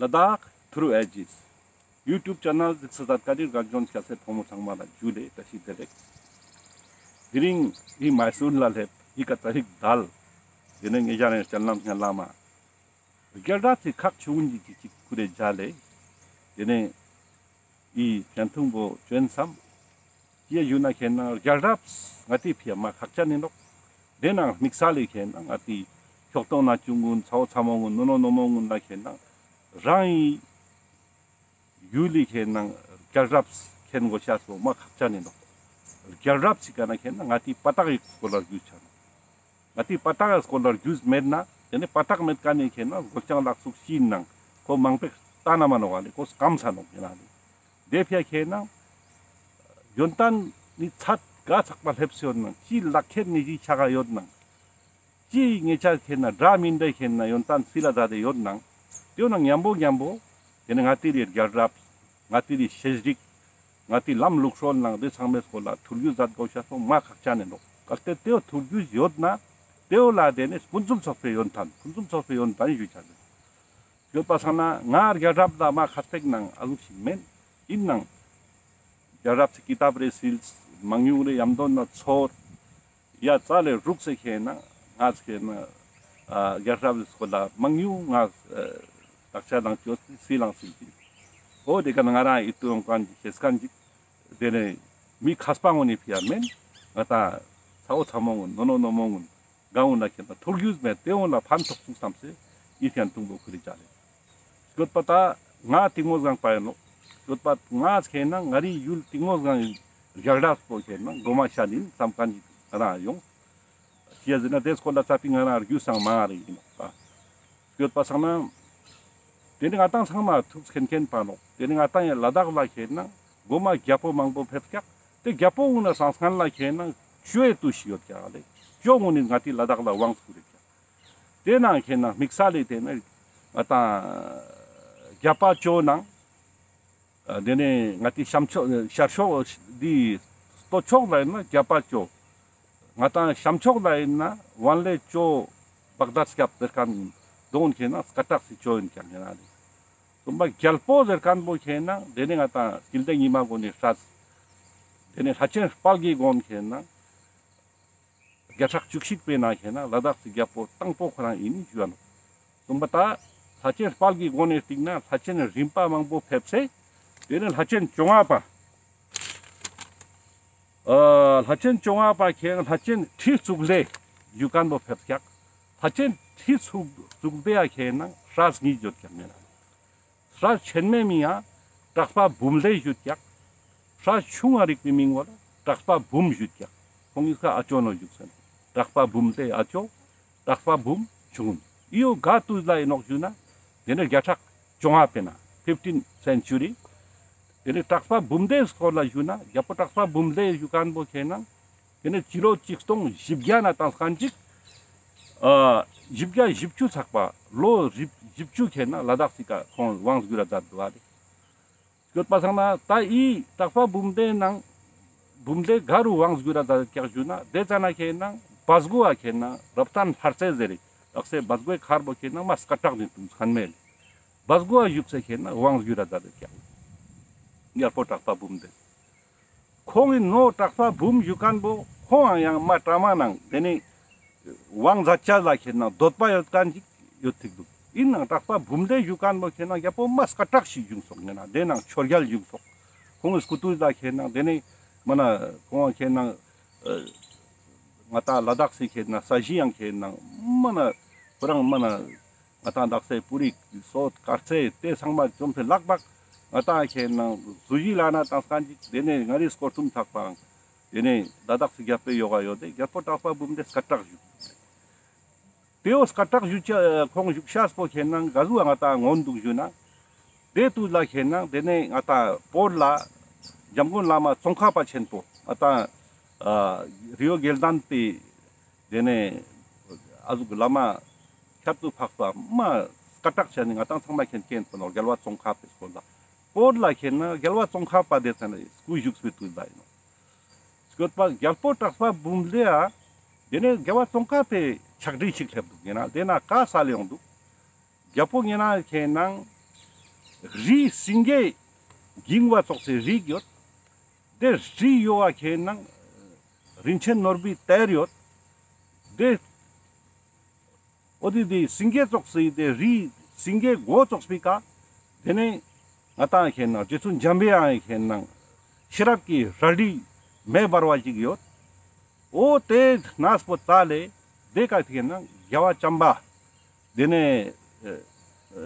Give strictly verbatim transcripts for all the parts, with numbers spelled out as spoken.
ལ་དྭགས་ཐུརུ་ཨེ་ཇིས་ཡུ་ཊུབ་ཆེ་ནལ་གཟིགས་ས་ཛད་ཀ་ནི་རྒན་གཞོན་སྐྱ་སེར་ཕོ་མོ་ཚང་མ་ལ་ཇུ་ལེ་བཀྲ་ཤིས་བདེ་ལེགས། དེ་རིང་འི་མའི་སུར་ལ་ལེབས་འི་ཀ་ཙ་ཧིག་དལ། དེ་ནས་ངེད་ཅག་རང་སྤྱན་ལམ་སྙན་ལམ་མ་རྒྱལ་རབས་སི་ཁག་ཆུང་ངུན་ཅིག་ཅིག་ཁུར་རེ་མཇལ་ལེ། དེ་ནས་འི་སྤྱན་ཐུང་པོ་བྱོན་སམ། ཅི་ཡ་ཞུ་ན་ཁེན་ན་རྒྱལ་རབས་ང་ཏི་ཕི་ཡ་མ་ཁག་ཅན་ཨིན་ནོག། དེ་ནང་དམིགས་བསལ་ལེ་ཁེན་ན་ང་ཏི་ཁྱོག་ཐོང་ན་ཆུང་ངུན་ཚ་བོ་ཚ་མོ་ངུན་ནུ་ནོ་ནོ་མོ་ངུན་ལ་ཁེན་ན་རང་ངི་ཡུལ་ལི་ཁེན་ན་རྒྱལ་རབས་ཁེན་གོས་ཤེས་པོ་མ་ཁག་ཅན་ཨིན་ནོག། རྒྱལ་རབས་སི་ཀ་ན་ཁེན་ན་ང་ཏི་པ་ཏག་གི་སྐོར་ལ་རྒྱུས་ཆ་ནོག། ང་ཏི་པ་ཏག་གི་སྐོར་ལ་རྒྱུས་མེད་ན་དེ་ནས་པ་ཏག་མེད་ཀ་ནེ་ཁེན་ན་སྒོ་ལྕང་ལག་ཚུགས་ཤིག་ནང་ཁོ་མང་པོ་ལྟ་ན་མ་ནོག་ག་ལེ། ཁོ་སྐམ་ས་ནོག་ཡིན་ན་ལེ། དེ་ཕི་ཡ་ཁེན་ན་ཡོན་ཏན་ནི་ཚད་ག་ཚག་པ་ལེབས་ཡོད་ནང་ཅི་ལག་ཁྱེར་ནི་ཅི་ཆ་ག་ཡོད་ནང་ཅི་ངེད་ཅག་ཁེན་ན་འདྲ་མིན་འདྲ་ཁེན་ན་ཡོན་ཏན་སི་ལ་ཛད་དེ་ཡོད་ནང་དེའོ་ནང་མཉམ་པོ་མཉམ་པོ་དེ་ནས་ང་ཏི་རི་རྒྱལ་རབས་ང་ཏི་རི་ཤེས་རིག་ང་ཏི་ལམ་ལུགས་སྲོལ་ནང་དེ་ཚང་མའི་སྐོར་ལ་ཐུར་རྒྱུས་ཛད་གོས་ཤེས་པོ་མ་ཁག་ཅན་ཨིན་ནོག། གལ་ཏེ་དེའོ་ཐུར་རྒྱུས་ཡོད་ན་དེའོ་ལ་དེ་ནས་ཕུན་སུམ་ཚོགས་པའི་ཡོན་ཏན་ཕུན་སུམ་ཚོགས་པའི་ཡོན་ཏན་ཞུ་ཆ་ནོག། ཡོད་པ་སང་ན་ང་རྒྱལ་རབས་ལ་མ་ཁ་སྟེགས་ནང་ཨ་ཟུག་ཞིག་མེན། ཨིན་ནང་རྒྱལ་རབས་སི་ཀི་ཏབ་རེ་སིལ་མང་ཉུང་རེ་ཡམ་དོན་ན་ཚོར་ཡ་ཙ་ལེ་རུག་སེ་ཁེན་ན་ང་ཁེན་ན་ཨ་རྒྱལ་རབས་སི་སྐོར་ལ་མང་ཉུང་ང་ཨ་དག་ཆ་ནང་ཅོས་སི་ལང་སིལ་ཅིག། འོ་དེ་ཀ་ན་ང་རང་ཨིད་ཏུ་ཡོང་ཁན་ཅིག་ཤེས་ཁན་ཅིག། དེ་ནས་མི་ཁས་པ་ངོ་ནི་ཕི་ཡ་མེན། ང་ཏང་ཚ་བོ་ཚ་མོ་ངུན་ནོ་ནོ་ནོ་མོ་ངུན་གང་འུན་ལ་ཁེན་ན་ཐུར་རྒྱུས་མེད་དེ་འུན་ལ་ཕན་ཐོགས་ཚུགས་སམ་སེ་འི་ཁེན་ཐུང་པོ་ཁུར་རེ་མཇལ་ལེ། སྐྱོད་པ་ད་ང་ཏིང་མོ་སྒང་པ་ཡིན་ནོག། སྐྱོད་པ་ང་ཁེན་ན་ང་རི་ཡུལ་ཏིང་མོ་སྒང་རྒྱལ་རབས་པོ་ཁེན་ན་གོ་མ་ཤ་ནིན་སམ་ཁན་ཅིག་ང་རང་ཡོང་། ཅི་ཡ་ཟེར་ན་དེ་སྐོར་ལ་ཙ་པིག་ང་རང་རྒྱུས་སང་མང་རེ་ཡིན་ནོག་པ། སྐྱོད་པ་སང་ན། དེ་ནི་ང་ཏང་ཚང་མ་ཐུགས་མཁྱེན་མཁྱེན་པ་ནོག། དེ་ནི་ང་ཏང་ཡང་ལ་དྭགས་ལ་ཁེན་ན་གོ་མ་རྒྱལ་པོ་མང་པོ་ཕེབས་ཀྱག། དེ་རྒྱལ་པོ་འུན་ན་སང་སྔན་ལ་ཁེན་ན་ཅོའི་ཏུས་ཤིག་ཡོད་ཀྱག་ལེ། ཅོ་འུན་ནི་ང་ཏི་ལ་དྭགས་ལ་དབང་ཚུགས་རེ་ཀྱག། དེ་ནང་ཁེན་ན་དམིགས་བསལ་ལེ་དེ་ནི་ང་ཏང་རྒྱ་པ་ཅོ་ནང་། ཨ་དེ་ནས་ང་ཏི་ཤམ་ཕྱོགས་ཤར་ཕྱོགས་འདི་སྟོད་ཕྱོགས་ལ་ཡིན་ན་རྒྱ་པ་ཅོ། ང་ཏང་ཤམ་ཕྱོགས་ལ་ཡིན་ན་ཝན་ལེ་ཅོ་བག་དར་སྐྱབས་ཟེར་ཁན་དོན་ཁེན་ན་སྐད་གྲགས་སི་ཅོ་ཡིན་ཀྱང་ཡིན་ན་ལེ། དུམ་པ་རྒྱལ་པོ་ཟེར་ཁན་པོ་ཁེན་ན་དེ་ནས་ང་ཏང་སྐྱིད་ལྡན་ཉི་མ་གོ་ནས་སྲས། དེ་ནས་ལྷ་ཆེན་དཔལ་གྱི་མགོན་ཁེན་ན། བརྒྱ་ཕྲག་བཅུ་གཅིག་པའི་ནང་ཁེན་ན་ལ་དྭགས་སི་རྒྱལ་པོ་དང་པོ་ཁོ་རང་ཡིན་ཞུ་བ་ནོག། དུམ་པ་ད་ལྷ་ཆེན་དཔལ་གྱི་མགོན་ནས་སྟིང་ན་ལྷ་ཆེན་རིམ་པ་མང་པོ་ཕེབས་སེ། དེ་ནས་ལྷ་ཆེན་བཅོ་ལྔ་པ། ཨ་ལྷ་ཆེན་བཅོ་ལྔ་པ་ཁེན་ན་ལྷ་ཆེན་ཁྲི་གཙུག་ལྡེ་ཞུ་ཁན་པོ་ཕེབས་ཀྱག། ལྷ་ཆེན་ཁྲི་གཙུག་གཙུག་ལྡེ་ཡ་ཁེན་ན་སྲས་གཉིས་ཡོད་ཀྱག་མེད་ན། སྲས་ཆེན་མོའི་མིང་ང་གྲགས་པ་འབུམ་ལྡེ་ཞུ་ཀྱག། སྲས་ཆུང་ང་རིག་པའི་མིང་བོ་ལ་གྲགས་པ་འབུམ་ཞུ་ཀྱག། ཁོང་གཉིས་ཀ་ཨ་ཅོ་ནོ་ཞུགས་སེ་ནོག། གྲགས་པ་འབུམ་ལྡེ་ཨ་ཅོ། གྲགས་པ་འབུམ་ཆུང་ངུན། འི་བོ་ག་ཏུས་ལ་ཡིན་ནོག་ཞུ་ན། དེ་ནས་བརྒྱ་ཕྲག་བཅོ་ལྔ་པའི་ནང་། ཕིཕ་ཊིན་སེན་ཅུ་རི། དེ་ནས་གྲགས་པ་འབུམ་ལྡེའི་སྐོར་ལ་ཞུ་ན་རྒྱལ་པོ་གྲགས་པ་འབུམ་ལྡེ་ཞུ་ཁན་པོ་ཁེན་ན། དེ་ནས་སྤྱི་ལོ་ཆིག་སྟོང་བཞི་བརྒྱ་ན་ཏང་སྐན་ཅིག། ཨ་བཞི་བརྒྱ་བཞི་བཅུ་ཚག་པ་ལོ་བཞི་བཅུ་ཁེན་ན་ལ་དྭགས་སི་ཀ་ཁོང་དབང་བསྒྱུར་ར་མཛད་འདུག་ཨ་ལེ། སྐྱོད་པ་སང་ན་ད་འི་གྲགས་པ་འབུམ་ལྡེའི་ནང་འབུམ་ལྡེ་ག་རུ་དབང་བསྒྱུར་ར་མཛད་ཀྱག་ཞུ་ན་དེ་ཙ་ན་ཁེན་ན་བ་སྒོ་བ་ཁེན་ན་རབ་བརྟན་ལྷ་རྩེ་ཟེར་རེ་དག་སེ་བ་སྒོའི་མཁར་པོ་ཁེན་ན་མ་སྐད་གྲགས་ནི་དུང་ཁན་མེད་ལེ། བ་སྒོ་བ་ཞུགས་སེ་ཁེན་ན་དབང་བསྒྱུར་ར་མཛད་ཀྱག། རྒྱལ་པོ་གྲགས་པ་འབུམ་ལྡེ། ཁོང་གི་ནོ་གྲགས་པ་འབུམ་ཞུ་ཁན་པོ་ཁོང་ཡང་མ་གྲ་མ་ནང་དེ་ནས་དབང་མཛད་ཅེས་ལ་ཁེན་ན་འདོད་པ་ཡོད་ཁན་ཅིག་ཡོད་ཐིག་འདུག། ཡིན་ནང་གྲགས་པ་འབུམ་ལྡེ་ཞུ་ཁན་པོ་ཁེན་ན་རྒྱལ་པོ་མ་སྐད་གྲགས་ཤིག་བྱུང་སོག། ཡིན་ན་དེ་ནང་ཆོས་རྒྱལ་བྱུང་སོག། ཁོང་གི་སྐུ་དུས་ལ་ཁེན་ན་དེ་ནས་མ་ན་ཁོང་ཁེན་ན་ང་ཏང་ལ་དྭགས་སི་ཁེན་ན་ས་གཞི་ཡང་ཁེན་ན་མ་ན་ཁོ་རང་མ་ན་ང་ཏང་དག་སེ་པུ་རིག་སོག་དཀར་རྩེ་དེ་ཚང་མ་བཅོམ་སེ་ལག་བག། ང་ཏང་ཁེན་ན་ཟུ་ཞི་ལ་ན་ཏང་སྐན་ཅིག་དེ་ནས་ང་རི་སྐོར་ཐུམ་ཚག་པའང་དེ་ནས་ལ་དྭགས་སི་རྒྱལ་པོའི་ཡོ་ག་ཡོད་དེ་རྒྱལ་པོ་གྲགས་པ་འབུམ་ལྡེ་སྐད་གྲགས་ཞུགས། དེའོ་སྐད་གྲགས་ཞུགས་ཅེས་ཁོང་ཞུགས་ཤེས་པོ་ཁེན་ན་ག་ཟུག་ང་ཏང་ངོ་འདུག་ཞུ་ན། དེ་དུས་ལ་ཁེན་ན་དེ་ནས་ང་ཏང་བོད་ལ་འཇམ་མགོན་བླ་མ་ཙོང་ཁ་པ་ཆེན་པོ་ང་ཏང་རི་བོ་དགེ་ལྡན་པའི་དེ་ནས་ཨ་ཟུག་བླ་མ་ཁྱད་དུ་འཕགས་པ་མ་སྐད་གྲགས་ཆེ་ནི་ང་ཏང་ཚང་མ་མཁྱེན་མཁྱེན་པོ་ནོ་རྒྱལ་བ་ཙོང་ཁ་པའི་སྐོར་ལ། བོད་ལ་ཁེན་ན་རྒྱལ་བ་ཙོང་ཁ་པ་དེ་ཚང་ན་སྐུ་བཞུགས་པའི་དུས་ལ་ཡིན་ནོ། སྐྱོད་པ་རྒྱལ་པོ་གྲགས་པ་འབུམ་ལྡེ་ཡ། དེ་ནས་རྒྱལ་བ་ཙོང་ཁ་པའི་ཆག་སྒྲིག་ཞིག་སླེབས་འདུག། ཡིན་ན་དེ་ན་ཀ་ས་ལེ་ཡོང་འདུག། རྒྱལ་པོ་ཉེ་ན་ཁེན་ན་ རི་སེང་གེ་འགྱིང་བ་ཙོགས་སི་རིགས་ཡོད། དེ་རི་ཡོ་བ་ཁེ་ནང་རིན་ཆེན་ནོར་བུའི་གཏེར་ཡོད། དེ་འོ་དེ་དེ་སེང་གེ་ཙོགས་སི་དེ་རི་སེང་གེ་མགོ་ཙོགས་པི་ཀ། དེ་ནས་ང་ཏང་ཁེ་ནང་རྗེ་བཙུན་འཇམ་པའི་དབྱངས་ཁེ་ནང་ཤེས་རབ་ཀྱི་རལ་གྲི་མེ་འབར་བ་ཞིག་ཡོད། འོ་དེ་གནས་པོ་ཙལ་ལེ་དེ་ཀ་ཁེ་ནང་རྒྱལ་བ་བྱམས་པ། དེ་ནས་ཨ་ཨ་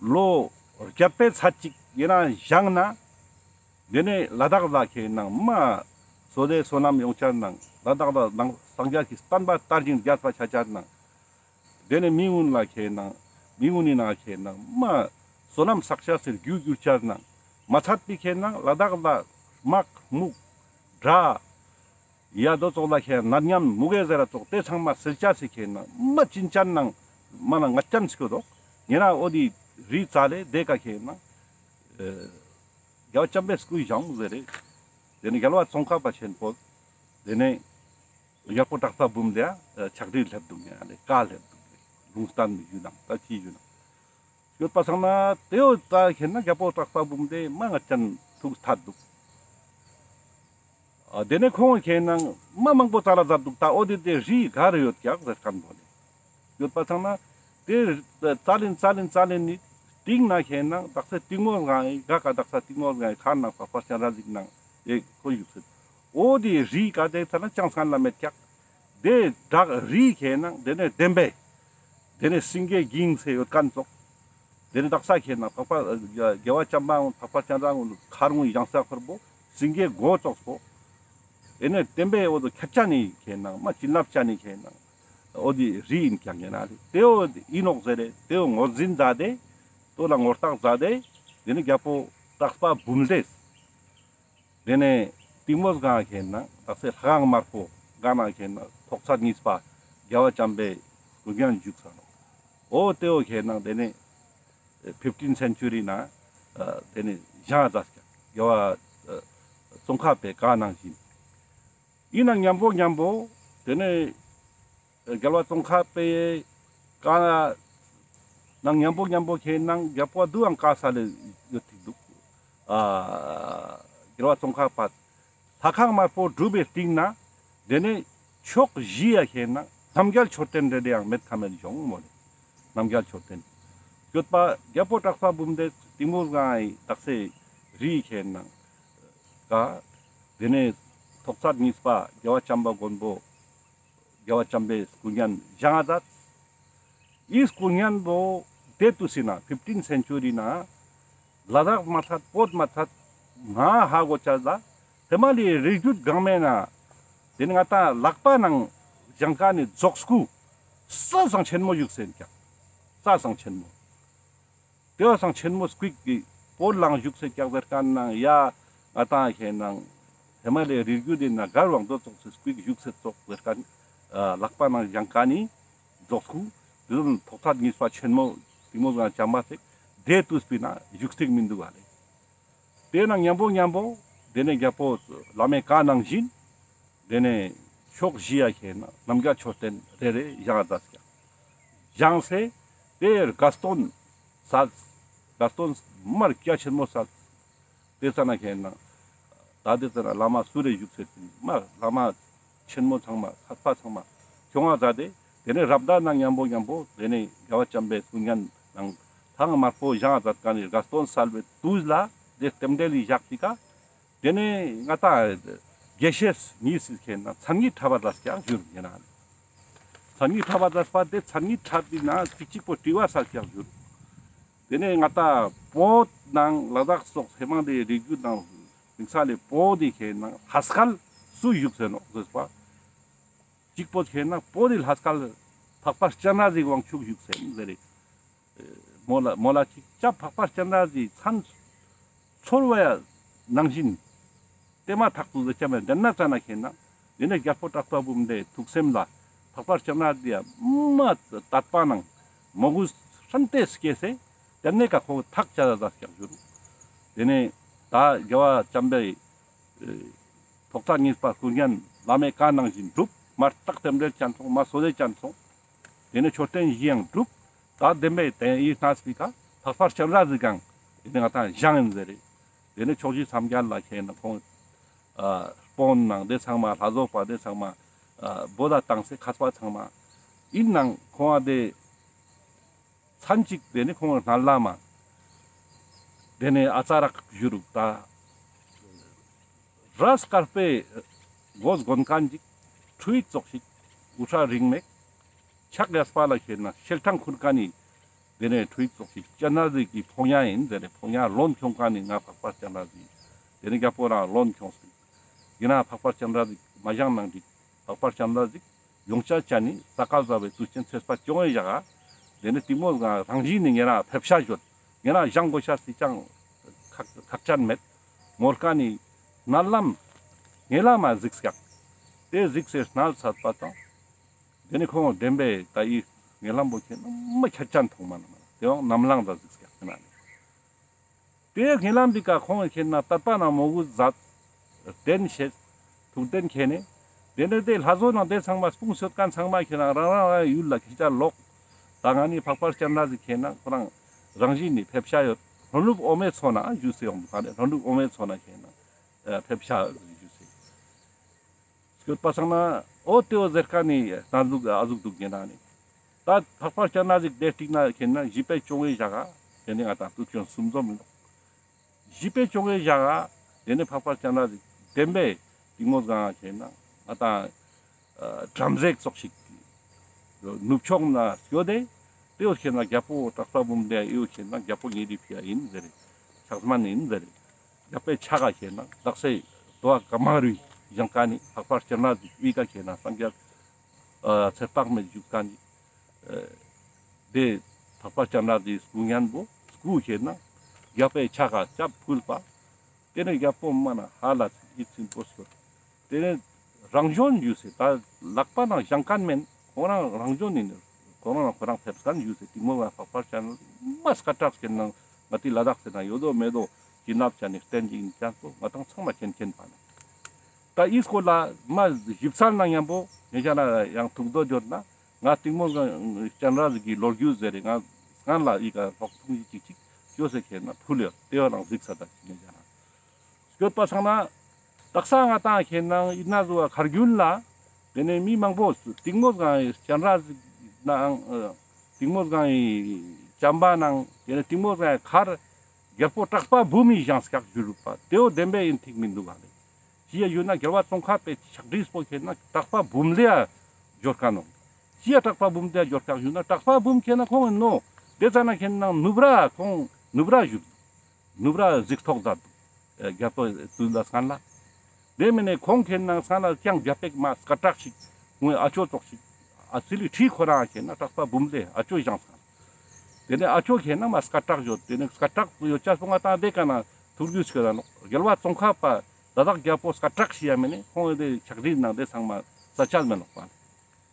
ལོ་བརྒྱ་པའི་ཚད་ཅིག་ཡིན་ན་བཞེངས་ན། དེ་ནས་ལ་དྭགས་ལ་ཁེ་ནང་མ་བསོད་བདེ་བསོད་ནམས་ཡོང་ཆ་ནང་ལ་དྭགས་ལ་ནང་སངས་རྒྱས་ཀྱི་བསྟན་པ་དར་ཞིང་རྒྱས་པ་ཆ་ཆ་ནང་། དེ་ནས་མི་ཀུན་ལ་ཁེ་ནང་མི་ཀུན་ནི་ནང་ཁེ་ནང་མ་བསོད་ནམས་བསགས་ཆ་ཟེར་རྒྱུ་རྒྱུ་ཆ་ནང་མ་ཚད་པའི་ཁེ་ནང་ལ་དྭགས་ལ་དམག་རྨུགས་དགྲ་ཡ་དོ་ཙོགས་ལ་ཁེ་ནད་ཉམས་མུ་གེ་ཟེར་ར་ཙོགས་དེ་ཚང་མ་སེལ་ཆ་སི་ཁེ་ནང་མ་ཅིན་ཅན་ནང་མ་ན་ང་ཅན་སྐྱོ་དོག་ཉེ་ན་འོ་དེ་རི་ཙལ་ལེ་དེ་ཀ་ཁེ་ནང་ཨ་རྒྱལ་བ་བྱམས་པའི་སྐུ་བཞེངས་ཟེར་རེ། དེ་ནས་རྒྱལ་བ་ཙོང་ཁ་པ་ཆེན་པོ། དེ་ནས་རྒྱལ་པོ་གྲགས་པ་འབུམ་ལྡེ་ཡ་ཕྱག་བྲིས་སླེབས་འདུག་ཉེ་ན་ལེ་བཀའ་སླེབས་འདུག་ལེ་ལུང་བསྟན་ཞུ་ནང་ད་ཅི་ཞུ་ནང་། ཡོད་པ་སང་ན་དེའོ་ད་ཁེ་ན་རྒྱལ་པོ་གྲགས་པ་འབུམ་ལྡེ་མ་ང་ཅན་ཐུགས་ཐད་འདུག། ཨ་དེ་ནས་ཁོང་ཁེ་ནང་མ་མང་པོ་ཙལ་ལ་མཛད་འདུག། ད་འོ་དེ་དེ་རི་ག་རུ་ཡོད་ཀྱག་ཟེར་མཁན་པོ་ནི་ཡོད་པ་སང་ན་དེ་ཙལ་ལིན་ཙལ་ལིན་ཙལ་ལིན་ནི་སྟིང་ན་ཁེ་ནང་དག་ས་གཏིང་མོ་སྒང་ཨེ་ག་ག་དག་ས་གཏིང་མོ་སྒང་ཨེ་ཁ་ནང་པགས་པ་སྤྱན་རས་གཟིགས་ནང་ཨེ་ཁོ་བཞུགས་སེ། འོ་དེ་རི་ག་དེ་ཙ་ན་ཅང་སང་ལ་མེད་ཀྱག། དེ་བྲག་རི་ཁེ་ནང་དེ་ནས་བདེན་པས། དེ་ནས་སེང་གེ་འགྱིང་སེ་ཡོད་མཁན་ཙོགས། དེ་ནས་དག་ས་ཁེ་ནང་པགས་པ་རྒྱལ་བ་བྱམས་པའང་པགས་པ་སྤྱན་རས་ངོ་ཁར་ངོ་ཡང་ས་ཁོར་པོ་སེང་གེ་མགོ་ཙོགས་པོ། དེ་ནས་བདེན་པས་འོ་དོ་ཁྱབ་ཆ་ནི་ཁེ་ནང་མ་བྱིན་རླབས་ཆ་ནི་ཁེ་ནང་འོ་དེ་རི་ཡིན་ཀྱག་ཉེ་ན་ལེ། དེའོ་ཨིན་ནོག་ཟེར་རེ་དེའོ་ངོས་འཛིན་མཛད་དེ་དོ་ལ་ངོ་རྟགས་མཛད་དེ་དེ་ནས་རྒྱལ་པོ་གྲགས་པ་འབུམ་ལྡེས། དེ་ནས་གཏིང་མོ་སྒང་ཁེ་ནང་དག་ས་ལྷ་ཁང་དམར་པོ་སྒང་ན་ཁེ་ནང་ཐོག་ཚད་གཉིས་པ་རྒྱལ་བ་བྱམས་པའི་སྐུ་བརྙན་བཞུགས་ས་ནོག། འོ་དེའོ་ཁེ་ནང་དེ་ནས་ཕིཕ་ཊིན་སེན་ཅུ་རི་ནང་དེ་ནས་བཞེངས་མཛད་ཀྱག་རྒྱལ་བ་ཙོང་ཁ་པའི་བཀའ་ནང་བཞིན། ཨིན་ནང་མཉམ་པོ་མཉམ་པོ་དེ་ནས་རྒྱལ་བ་ཙོང་ཁ་པའི་བཀའ་ནང་མཉམ་པོ་མཉམ་པོ་ཁེ་ནང་རྒྱལ་པོ་དུའང་བཀའ་སལ་ལེ་ཡོད་ཐིག་འདུག། ཨ་རྒྱལ་བ་ཙོང་ཁ་པ་ལྷ་ཁང་དམར་པོ་གྲུབ་པའི་སྟིང་ན་དེ་ནས་ཕྱོགས་བཞི་ཡ་ཁེ་ནང་རྣམ་རྒྱལ་མཆོད་རྟེན་རེ་རེའང་མེད་ཁ་མེད་བཞེངས་མོ་ལེ། རྣམ་རྒྱལ་མཆོད་རྟེན་ཡོད་པ་རྒྱལ་པོ་གྲགས་པ་འབུམ་ལྡེ་གཏིང་མོ་སྒང་ཨི་དག་ས་རི་ཁེ་ནང་ཀ། དེ་ནས་ཐོག་ཚད་གཉིས་པ་རྒྱལ་བ་བྱམས་པ་མགོན་པོ་རྒྱལ་བ་བྱམས་པའི་སྐུ་བརྙན་བཞེངས་མཛད། ཨི་སྐུ་བརྙན་པོ་དེ་དུས་སི་ན་ཕིཕ་ཊིན་སེན་ཅུ་རི་ན་ལ་དྭགས་མ་ཚད་བོད་མ་ཚད་ང་ཧ་གོ་ཆ་ལ་ཧི་མ་ལའི་རི་རྒྱུད་སྒང་མའི་ན་དེ་ནི་ང་ཏང་ལག་པ་ནང་བཞེངས་མཁན་ནི་རྫོགས་སྐུ་ས་སང་ཆེན་མོ་བཞུགས་སེ་ཡིན་ཀྱག། ས་སང་ཆེན་མོ། དེ་བ་སང་ཆེན་མོ་སྐུ་གི་བོད་ལའང་བཞུགས་སེ་ཀྱག་ཟེར་མཁན་ནང་ཡ་ང་ཏང་ཁེ་ནང་ཧི་མ་ལའི་རི་རྒྱུད་དེ་ན་གར་བང་དོ་ཙོགས་སེ་སྐུ་བཞུགས་སེ་ཙོགས་ཟེར་མཁན། ཨ་ལག་པ་ནང་བཞེངས་མཁན་ནི་རྫོགས་སྐུ་དེ་ཚོ་ཐོག་ཚད་གཉིས་པ་ཆེན་མོ་གཏིང་མོ་སྒང་བྱམས་པ་ཟེར་དེ་དུས་པའི་ན་བཞུགས་ཐིག་མི་འདུག་ག་ལེ། དེ་ན་མཉམ་པོ་མཉམ་པོ་དེ་ནས་རྒྱལ་པོ་བླ་མའི་བཀའ་ནང་བཞིན། དེ་ནས་ཕྱོགས་བཞི་ཡ་ཁེ་ནང་རྣམ་རྒྱལ་མཆོད་རྟེན་རེ་རེ་བཞེངས་མཛད་ཀྱག། བཞེངས་སེ་དེ་དགའ་སྟོན་སལ། དགའ་སྟོན་མར་རྒྱ་ཆེན་མོ་སལ། དེ་ཙ་ན་ཁེ་ནང་ད་དེ་ཙ་ན་བླ་མ་སུ་རེ་བཞུགས་སེ་དེ་མར་བླ་མ་ཆེན་མོ་ཚང་མ་ལྷ་པ་ཚང་མ་ཁྱོང་ང་མཛད་དེ། དེ་ནས་རབ་དང་ནང་མཉམ་པོ་མཉམ་པོ་དེ་ནས་རྒྱལ་བ་བྱམས་པའི་སྐུ་བརྙན་ནང་ཐང་དམར་པོ་བཞེངས་མཛད་མཁན་ནི་དགའ་སྟོན་སལ་བའི་དུས་ལ་དེ་རྟེན་འབྲེལ་ལི་བཞག་དེ་ཀ། དེ་ནས་ང་ཏང་དགེ་བཤེས་གཉིས་སི་ཁེ་ནང་མཚན་ཉིད་འཁྲབ་པ་ལ་ཀྱང་བཞུགས་ཡིན་ན། མཚན་ཉིད་འཁྲབ་པ་ལ་པ་དེ་མཚན་ཉིད་འཁྲབ་དེ་ན་ཅིག་ཅིག་པོ་དྲི་བ་སལ་ཀྱང་བཞུགས། དེ་ནས་ང་ཏང་བོད་ནང་ལ་དྭགས་སོགས་ཧི་མ་ལའི་རི་རྒྱུད་ནང་དེང་སང་ལས་བོད་དེ་ཁེ་ནང་ལྷ་སྐལ་སུ་བཞུགས་སེ་ནོག་ཟེར་པ། གཅིག་པོ་ཁེ་ནང་བོད་དེ་ལྷ་སྐལ་འཕགས་པ་སྤྱན་རས་གཟིགས་དབང་ཕྱུག་བཞུགས་སེ་ཟེར་རེ། མོ་ལ་མོ་ལ་ཅིག་ཅབ་འཕགས་པ་སྤྱན་རས་གཟིགས་མཚན་ཚོར་བ་ཡ་ནང་བཞིན་དེ་མ་ཐག་ཏུ་ཟེར་ཅ་མེད་དེ་ན་ཙ་ན་ཁེ་ནང་དེ་ནས་རྒྱལ་པོ་གྲགས་པ་འབུམ་ལྡེ་ཐུགས་སེམས་ལ་འཕགས་པ་སྤྱན་རས་གཟིགས་ཡ་མ་དད་པ་ནང་མོས་གུས་ཧྲན་ཏེ་སྐྱེས་སེ་དེ་ནས་ཀ་ཁོ་ཐག་བཅད་ད་ཀྱང་བཞུགས། དེ་ནས་ད་རྒྱལ་བ་བྱམས་པའི་ཐོག་ཚད་གཉིས་པ་སྐུ་བརྙན་བླ་མའི་བཀའ་ནང་བཞིན་གྲུབ། མར་རྟགས་རྟེན་འབྲེལ་ཅན་སོང་། མ་སོ་སོའི་ཅན་སོང་། དེ་ནས་མཆོད་རྟེན་བཞི་ཡང་གྲུབ། ད་བདེན་པའི་དེ་ཡི་གནས་པའི་ཀ་ འཕགས་པ་སྤྱན་རས་གཟིགས་ཀྱང་དེ་ནེ་ང་ཏང་བཞེངས་ཡིན་ཟེར་རེ། དེ་ནེ་ཕྱོགས་བཞི་མཚམས་བརྒྱད་ལ་ཁེ་ན་ཁོང་ཨ་དཔོན་ནང་དེ་ཚང་མ་ལྷ་བཟོ་པ་དེ་ཚང་མ་ཨ་བོད་ལ་བཏང་སེ་མཁས་པ་ཚང་མ་ཡིན་ནང་ཁོང་ཨ་དེ་མཚན་གཅིག་དེ་ནེ་ཁོང་སྣ་ལམ་མ་དེ་ནེ་ཨ་ཙ་རག་བཞུར་རུག་ད། རས་དཀར་པོའི་གོས་གོན་མཁན་ཅིག་ཁྲུས་ཙོགས་ཤིག་དབུ་སྐྲ་རིང་མེད། ཕྱག་གཡས་པ་ལ་ཁེ་ན་ཤེལ་ཕྲེང་ཁུར་མཁན་ནི་དེ་ནེ་ཁྲུས་ཙོགས་ཤིག་སྤྱན་རས་གཟིགས་ཀྱི་ཕོ་ཉ་ཡིན་ཟེར་རེ། ཕོ་ཉ་ལོན་ཁྱོང་མཁན་ནི་ང་འཕགས་པ་སྤྱན་རས་གཟིགས་དེ་ནེ་རྒྱལ་པོ་རང་ལོན་ཁྱོངས་ཏེ་ཡིན་ན་འཕགས་པ་སྤྱན་རས་གཟིགས་མ་བཞེངས་ནང་འགྲིག་འཕགས་པ་སྤྱན་རས་གཟིགས་ཡོངས་ཆ་ཅན་ནི་ས་ག་ཟླ་བའི་དུས་ཆེན་ཚེས་པ་བཅོ་ལྔའི་ཞག་ག་དེ་ནེ་གཏིང་མོ་སྒང་རང་བཞིན་ནི་ཉེ་རང་ཕེབས་ཤ་ཡོད། ཉེ་རང་བཞེངས་དགོས་ཤ་སི་ཅང་ཁག་ཁག་ཅན་མེད། མོལ་མཁན་ནི་སྣ་ལམ་ཉེ་ལམ་མ་གཟིགས་སྐྱག་དེ་གཟིགས་སེ་སྣ་ཚད་པ་དང་དེ་ནེ་ཁོང་བདེན་པའི་ད་ཡི་ཉེ་ལམ་པོ་ཁེ་ན་མ་ཁྱད་ཅན་མཐོང་མ་ན་མ་ན་དེ་བང་ནམ་ལངས་ད་གཟིགས་སྐྱག་དེ་ན་ནི། དེ་ཉེ་ལམ་འདི་ཀ་ཁོང་ཁེ་ན་དད་པ་ནང་མོས་གུས་མཛད། རྟེན་བྱེད། ཐུགས་རྟེན་ཁེ་ནེ། དེ་ནེ་དེ་ལྷ་བཟོ་ནང་དེ་ཚང་མ་སྤུངས་སོད་མཁན་ཚང་མ་ཁེ་ན་རང་རང་རང་ཡུལ་ལ་ཁེ་ཆ་ལོག་ད་ང་ནི་འཕགས་པ་སྤྱན་རས་གཟིགས་ཁེ་ན་ཁོ་རང་རང་བཞིན་ནི་ཕེབས་ཤ་ཡོད། ལྷོ་ནུབ་འོ་མའི་མཚོ་ན་བཞུགས་སེ་ཡོང་དུག་ག་ནེ་ལྷོ་ནུབ་འོ་མའི་མཚོ་ན་ཁེ་ན་ཕེབས་ཤ་ཡོད་བཞུགས་སེ། སྐྱོད་པ་སང་ན་འོ་དེ་འོ་ཟེར་མཁན་ནི་ན་ཟུག་ཨ་ཟུག་འདུག་ཉེ་ན་ནི། ད་འཕགས་པ་སྤྱན་རས་གཟིགས་དེ་སྟིང་ན་ཁེ་ན་བཞི་པའི་བཅོ་ལྔའི་ཞག་ག་དེ་ནེ་ང་ཏང་དུས་ཆེན་གསུམ་འཛོམས་ཡིན་ནོག་བཞི་པའི་བཅོ་ལྔའི་ཞག་ག་དེ་ནེ་འཕགས་པ་སྤྱན་རས་གཟིགས་བདེན་པའི་གཏིང་མོ་སྒང་ཁེ་ན་ང་ཏང་བྲམ་ཟེ་ཙོགས་ཤིག་ནུབ་ཕྱོགས་ན་སྐྱོད་དེ་དེ་འོ་ཁེ་ན་རྒྱལ་པོ་གྲགས་པ་འབུམ་ལྡེ་ཡོད་ཁེ་ན་རྒྱལ་པོ་ཉེ་རི་ཕི་ཡ་ཡིན་ཟེར་རེ་ཕྱག་སྨན་ཡིན་ཟེར་རེ། རྒྱལ་པོའི་ཕྱག་ག་ཁེ་ན་དག་ས་དོ་བ་ག་མ་རུའི་ཞིང་ཁ་ནི་འཕགས་པ་སྤྱན་རས་གཟིགས་ཨི་ཀ་ཁེ་ན་སངས་རྒྱས་ཨ་ཚེ་དཔག་མེད་བཞུགས་མཁན་ནི་ཨ་དེ་འཕགས་པ་སྤྱན་རས་གཟིགས་སྐུ་བརྙན་པོ་སྐུ་ཁེ་ན་རྒྱལ་པོའི་ཕྱག་ག་སྐྱབས་ཕུལ་བ། དེ་ནེ་རྒྱལ་པོ་མ་ན་ཧ་ལ་ཨི་ཚིམ་པོ་སྐྱོད། དེ་ནེ་རང་བྱོན་ཞུས་སེ་ད་ལག་པ་ནང་བཞེངས་མཁན་མེན། ཁོང་རང་རང་བྱོན་ཡིན། ཁོང་རང་ཁོ་རང་ཕེབས་མཁན་ཞུས་སེ་གཏིང་མོ་ལ་འཕགས་པ་སྤྱན་རས་གཟིགས་མ་སྐད་གྲགས་ཁེ་ན་ང་ཏི་ལ་དྭགས་ཟེར་ན་ཡོད་དོ་མེད་དོ་བྱིན་རླབས་ཅན་ནི་རྟེན་ཅིག་ཡིན་ཀྱང་ཚོ་ང་ཏང་ཚང་མ་མཁྱེན་མཁྱེན་པ་ནི། ད་ཨི་སྐོར་ལ་མ་ཞིབ་གསལ་ན་མཉམ་པོ་ངེད་ཅག་ལ་ཡང་ཐུགས་འདོད་ཡོད་ན་ང་གཏིང་མོ་སྤྱན་རས་གཟིགས་ཀྱི་ལོ་རྒྱུས་ཟེར་རེ་ང་སྔན་ལ་ཨི་ཀ་ལྷོག་ཐུང་ཅིག་ཅིག་ཅོས་སེ་ཁེ་ན་ཕུལ་ཡོད། དེ་བ་རང་གཟིགས་ས་ད་ཅིག་ངེད་ཅག་ལ། སྐྱོད་པ་སང་ན། དག་ས་ང་ཏང་ཁེ་ན་ཡིན་ན་བཟོ་བ་ཁར་རྒྱུན་ལ། དེ་ནེ་མི་མང་པོ་གཏིང་མོ་སྒང་ཡི་སྤྱན་རས་གཟིགས་ནང་ཨ་གཏིང་མོ་སྒང་ཡི་བྱམས་པ་ནང་དེ་ནེ་གཏིང་མོ་སྒང་ཡི་ཁར་རྒྱལ་པོ་གྲགས་པ་འབུམ་མི་བཞེངས་སྐྱག་བཞུར་རུག་པ་དེ་བོ་བདེན་པའི་ཡིན་ཐིག་མི་འདུག་ག་ལེ། ཅི་ཡ་ཡོད་ན་རྒྱལ་བ་ཙོང་ཁ་པའི་ཕྱག་བྲིས་པོ་ཁེ་ན་གྲགས་པ་འབུམ་ལེ་ཡ་འབྱོར་ཀ་ནོག་ཅི་ཡ་གྲགས་པ་འབུམ་ལེ་ཡ་འབྱོར་སྐྱག་ཡོད་ན་གྲགས་པ་འབུམ་ཁེ་ན་ཁོང་ཡིན་ནོ། དེ་ཙ་ན་ཁེ་ན་ནུབ་ར་ཁོང་ནུབ་ར་བཞུར་འདུག་ནུབ་ར་གཟིགས་ཐོག་མཛད་འདུག་རྒྱལ་པོ་དུས་ལ་སྔན་ལ། དེ་མིན་ནས་ཁོང་ཁེ་ན་སྔན་ལ་ཀྱང་རྒྱལ་པོ་མ་སྐད་གྲགས་ཤིག་ཁོང་ཨ་ཅོ་ཙོགས་ཤིག་ཨ་ཙི་ལི་ཁྲི་ཁོ་རང་ཁེ་ན་གྲགས་པ་འབུམ་ལེ་ཨ་ཅོ་བཞེངས་སང་། དེ་ནས་ཨ་ཅོ་ཁེ་ན་མ་སྐད་གྲགས་ཡོད། དེ་ནས་སྐད་གྲགས་ཡོད་ཅག་སོང་ང་ཏང་དེ་ཀ་ན་ཐུགས་རྒྱུས་ཤིག་ཡོད་ནོག་རྒྱལ་བ་ཙོང་ཁ་པ་ལ་དྭགས་རྒྱལ་པོ་སྐད་གྲགས་ཤིག་ཡ་མིན་ནས་ཁོང་དེ་ཕྱག་བྲིས་ནང་དེ་ཚང་མ་ས་ཆ་མེད་ནོག་པ།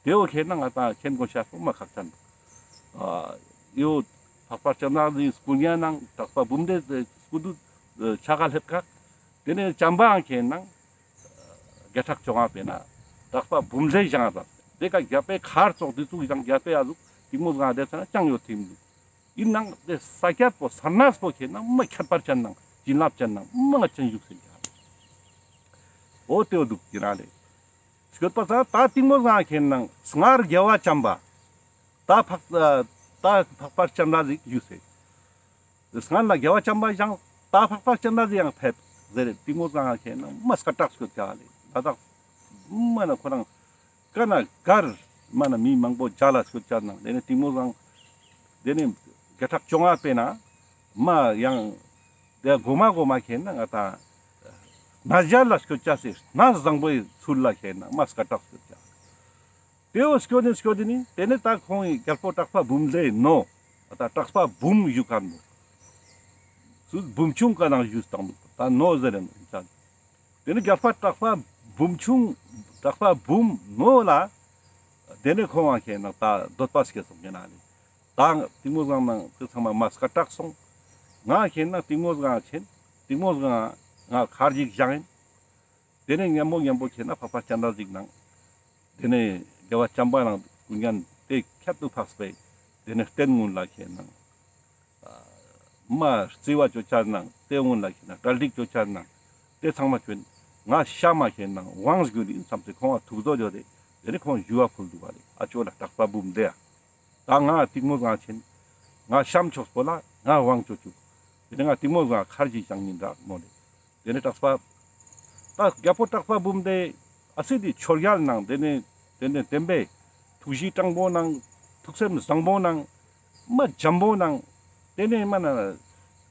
དེ་བོ་ཁེ་ན་ང་ཏང་མཁྱེན་དགོས་ཤེས་པོ་མ་ཁག་ཅན་འདུག་ཨ་ཡོད། འཕགས་པ་སྤྱན་རས་གཟིགས་སྐུ་བརྙན་ནང་གྲགས་པ་འབུམ་སྡེ་སྐུ་མདུན་ཕྱག་ལེབ་ཁག་དེ་ནས་བྱམས་པའང་ཁེ་ན་བརྒྱ་ཕྲག་བཅོ་ལྔ་པའི་ན་གྲགས་པ་འབུམ་སྡེ་བཞེངས་ར་དེ་ཀ་རྒྱལ་པོའི་མཁར་ཙོགས་དེ་ཚུགས་ཀྱང་རྒྱལ་པོའི་ཨ་ཟུག་གཏིང་མོ་སྒང་དེ་ཚ་ན་ཅང་ཡོད་ཐིམ་འདུག་ཡིན་ནང་དེ་ས་ཀྱད་པོ་ས་གནས་པོ་ཁེ་ན་མ་ཁྱད་པར་ཅན་ནང་བྱིན་རླབས་ཅན་ནང་མ་ང་ཅན་བཞུགས་ཟེར་ཀྱང་འོ་དེ་བོ་འདུག་ཡིན་ན་ལེ། སྐྱོད་པ་ས་ད་གཏིང་མོ་སྒང་ཁེ་ན་སྔར་རྒྱལ་བ་བྱམས་པ། ད་འཕགས་ད་འཕགས་པ་སྤྱན་རས་གཟིགས་བཞུགས་སེ། སྔར་ལ་རྒྱལ་བ་བྱམས་པ་བཞེངས་ད་འཕགས་པ་སྤྱན་རས་གཟིགས་ཡང་ཕེབས་ཟེར་གཏིང་མོ་སྒང་ཁེ་ན་མ་སྐད་གྲགས་སྐྱོད་ཀྱག་ལེ། ད་དག་མ་ན་ཁོ་རང་ཀ་ན་གར་མ་ན་མི་མང་པོ་མཇལ་ལ་སྐྱོད་ཀྱག་ནང་དེ་ནས་གཏིང་མོ་སྒང་དེ་ནས་བརྒྱ་ཕྲག་བཅོ་ལྔ་པའི་ན་མ་ཡང་དེ་གོ་མ་གོ་མ་ཁེ་ན་ང་ཏང་ན་མཇལ་ལ་སྐྱོད་ཀྱག་སེ་ན་བཟང་པོའི་ཚུལ་ལ་ཁེ་ན་མ་སྐད་གྲགས་སྐྱོད་ཀྱག་དེ་བོ་སྐྱོད་ནི་སྐྱོད་ནི་དེ་ནས་ད་ཁོང་གི་རྒྱལ་པོ་གྲགས་པ་འབུམ་ལེ་ནོ། ད་གྲགས་པ་འབུམ་བཞུགས་ཀ་ནོ། སུ་འབུམ་ཆུང་ཀ་ནང་བཞུགས་བཏང་ནོ། ད་ནོ་ཟེར་ནི་ཙང་། དེ་ནས་རྒྱལ་པོ་གྲགས་པ་འབུམ་ཆུང་གྲགས་པ་འབུམ་ནོ་ལ། དེ་ནས་ཁོང་ང་ཁེ་ན་ད་འདོད་པ་སྐྱེས་སོང་ཡིན་ན་ནི། ད་གཏིང་མོ་སྒང་ནང་དེ་ཚང་མ་མ་སྐད་གྲགས་སོང་། ང་ཁེ་ན་གཏིང་མོ་སྒང་ཆེན་གཏིང་མོ་སྒང་ང་མཁར་ཡིག་བཞེངས་ཡིན། དེ་ནས་མཉམ་པོ་མཉམ་པོ་ཁེ་ན་འཕགས་པ་སྤྱན་རས་གཟིགས་ནང་། དེ་ནས་རྒྱལ་བ་བྱམས་པ་ནང་སྐུ་བརྙན་དེ་ཁྱད་དུ་འཕགས་པའི་དེ་ནས་རྟེན་ཀུན་ལ་ཁེ་ན་ཨ་ མ་རྩི་བ་ཅོ་ཆ་ནང་ཏེ་འུན་ལ་ཁེ་ན་གྲ་སྒྲིག་ཅོ་ཆ་ནང་ཏེ་ཚང་མ་ཁྱོད་ང་ཤ་མ་ཁེ་ན་དབང་སྒྱུར་ཡིན་བསམ་སྟེ་ཁོང་ང་ཐུགས་དོ་ཡོད་དེ་ཏེ་ནེ་ཁོང་ཞུ་བ་ཕུལ་འདུག་བ་ལེ། ཨ་ཅོ་ལ་གྲགས་པ་འབུམ་ལྡེ་ཡ། ད་ང་གཏིང་མོ་སྒང་ཆེན་ང་ཤམ་ཆོག་པོ་ལ་ང་དབང་ཅོ་ཅུག། ཏེ་ནེ་ང་གཏིང་མོ་སྒང་ཁར་ཅིག་ཅང་ཉིན་རག་མོ་ལེ། ཏེ་ནེ་གྲགས་པ། ད་རྒྱལ་པོ་གྲགས་པ་འབུམ་ལྡེ་ཨ་སི་དེ་ཆོས་རྒྱལ་ནང་ཏེ་ནེ་ཏེ་ནེ་བསྟན་པའི་ཐུགས་རྗེ་དྲང་པོ་ནང་ཐུགས་སེམས་བཟང་པོ་ནང་མ་འཇམ་པོ་ནང་ཏེ་ནེ་མ་ན་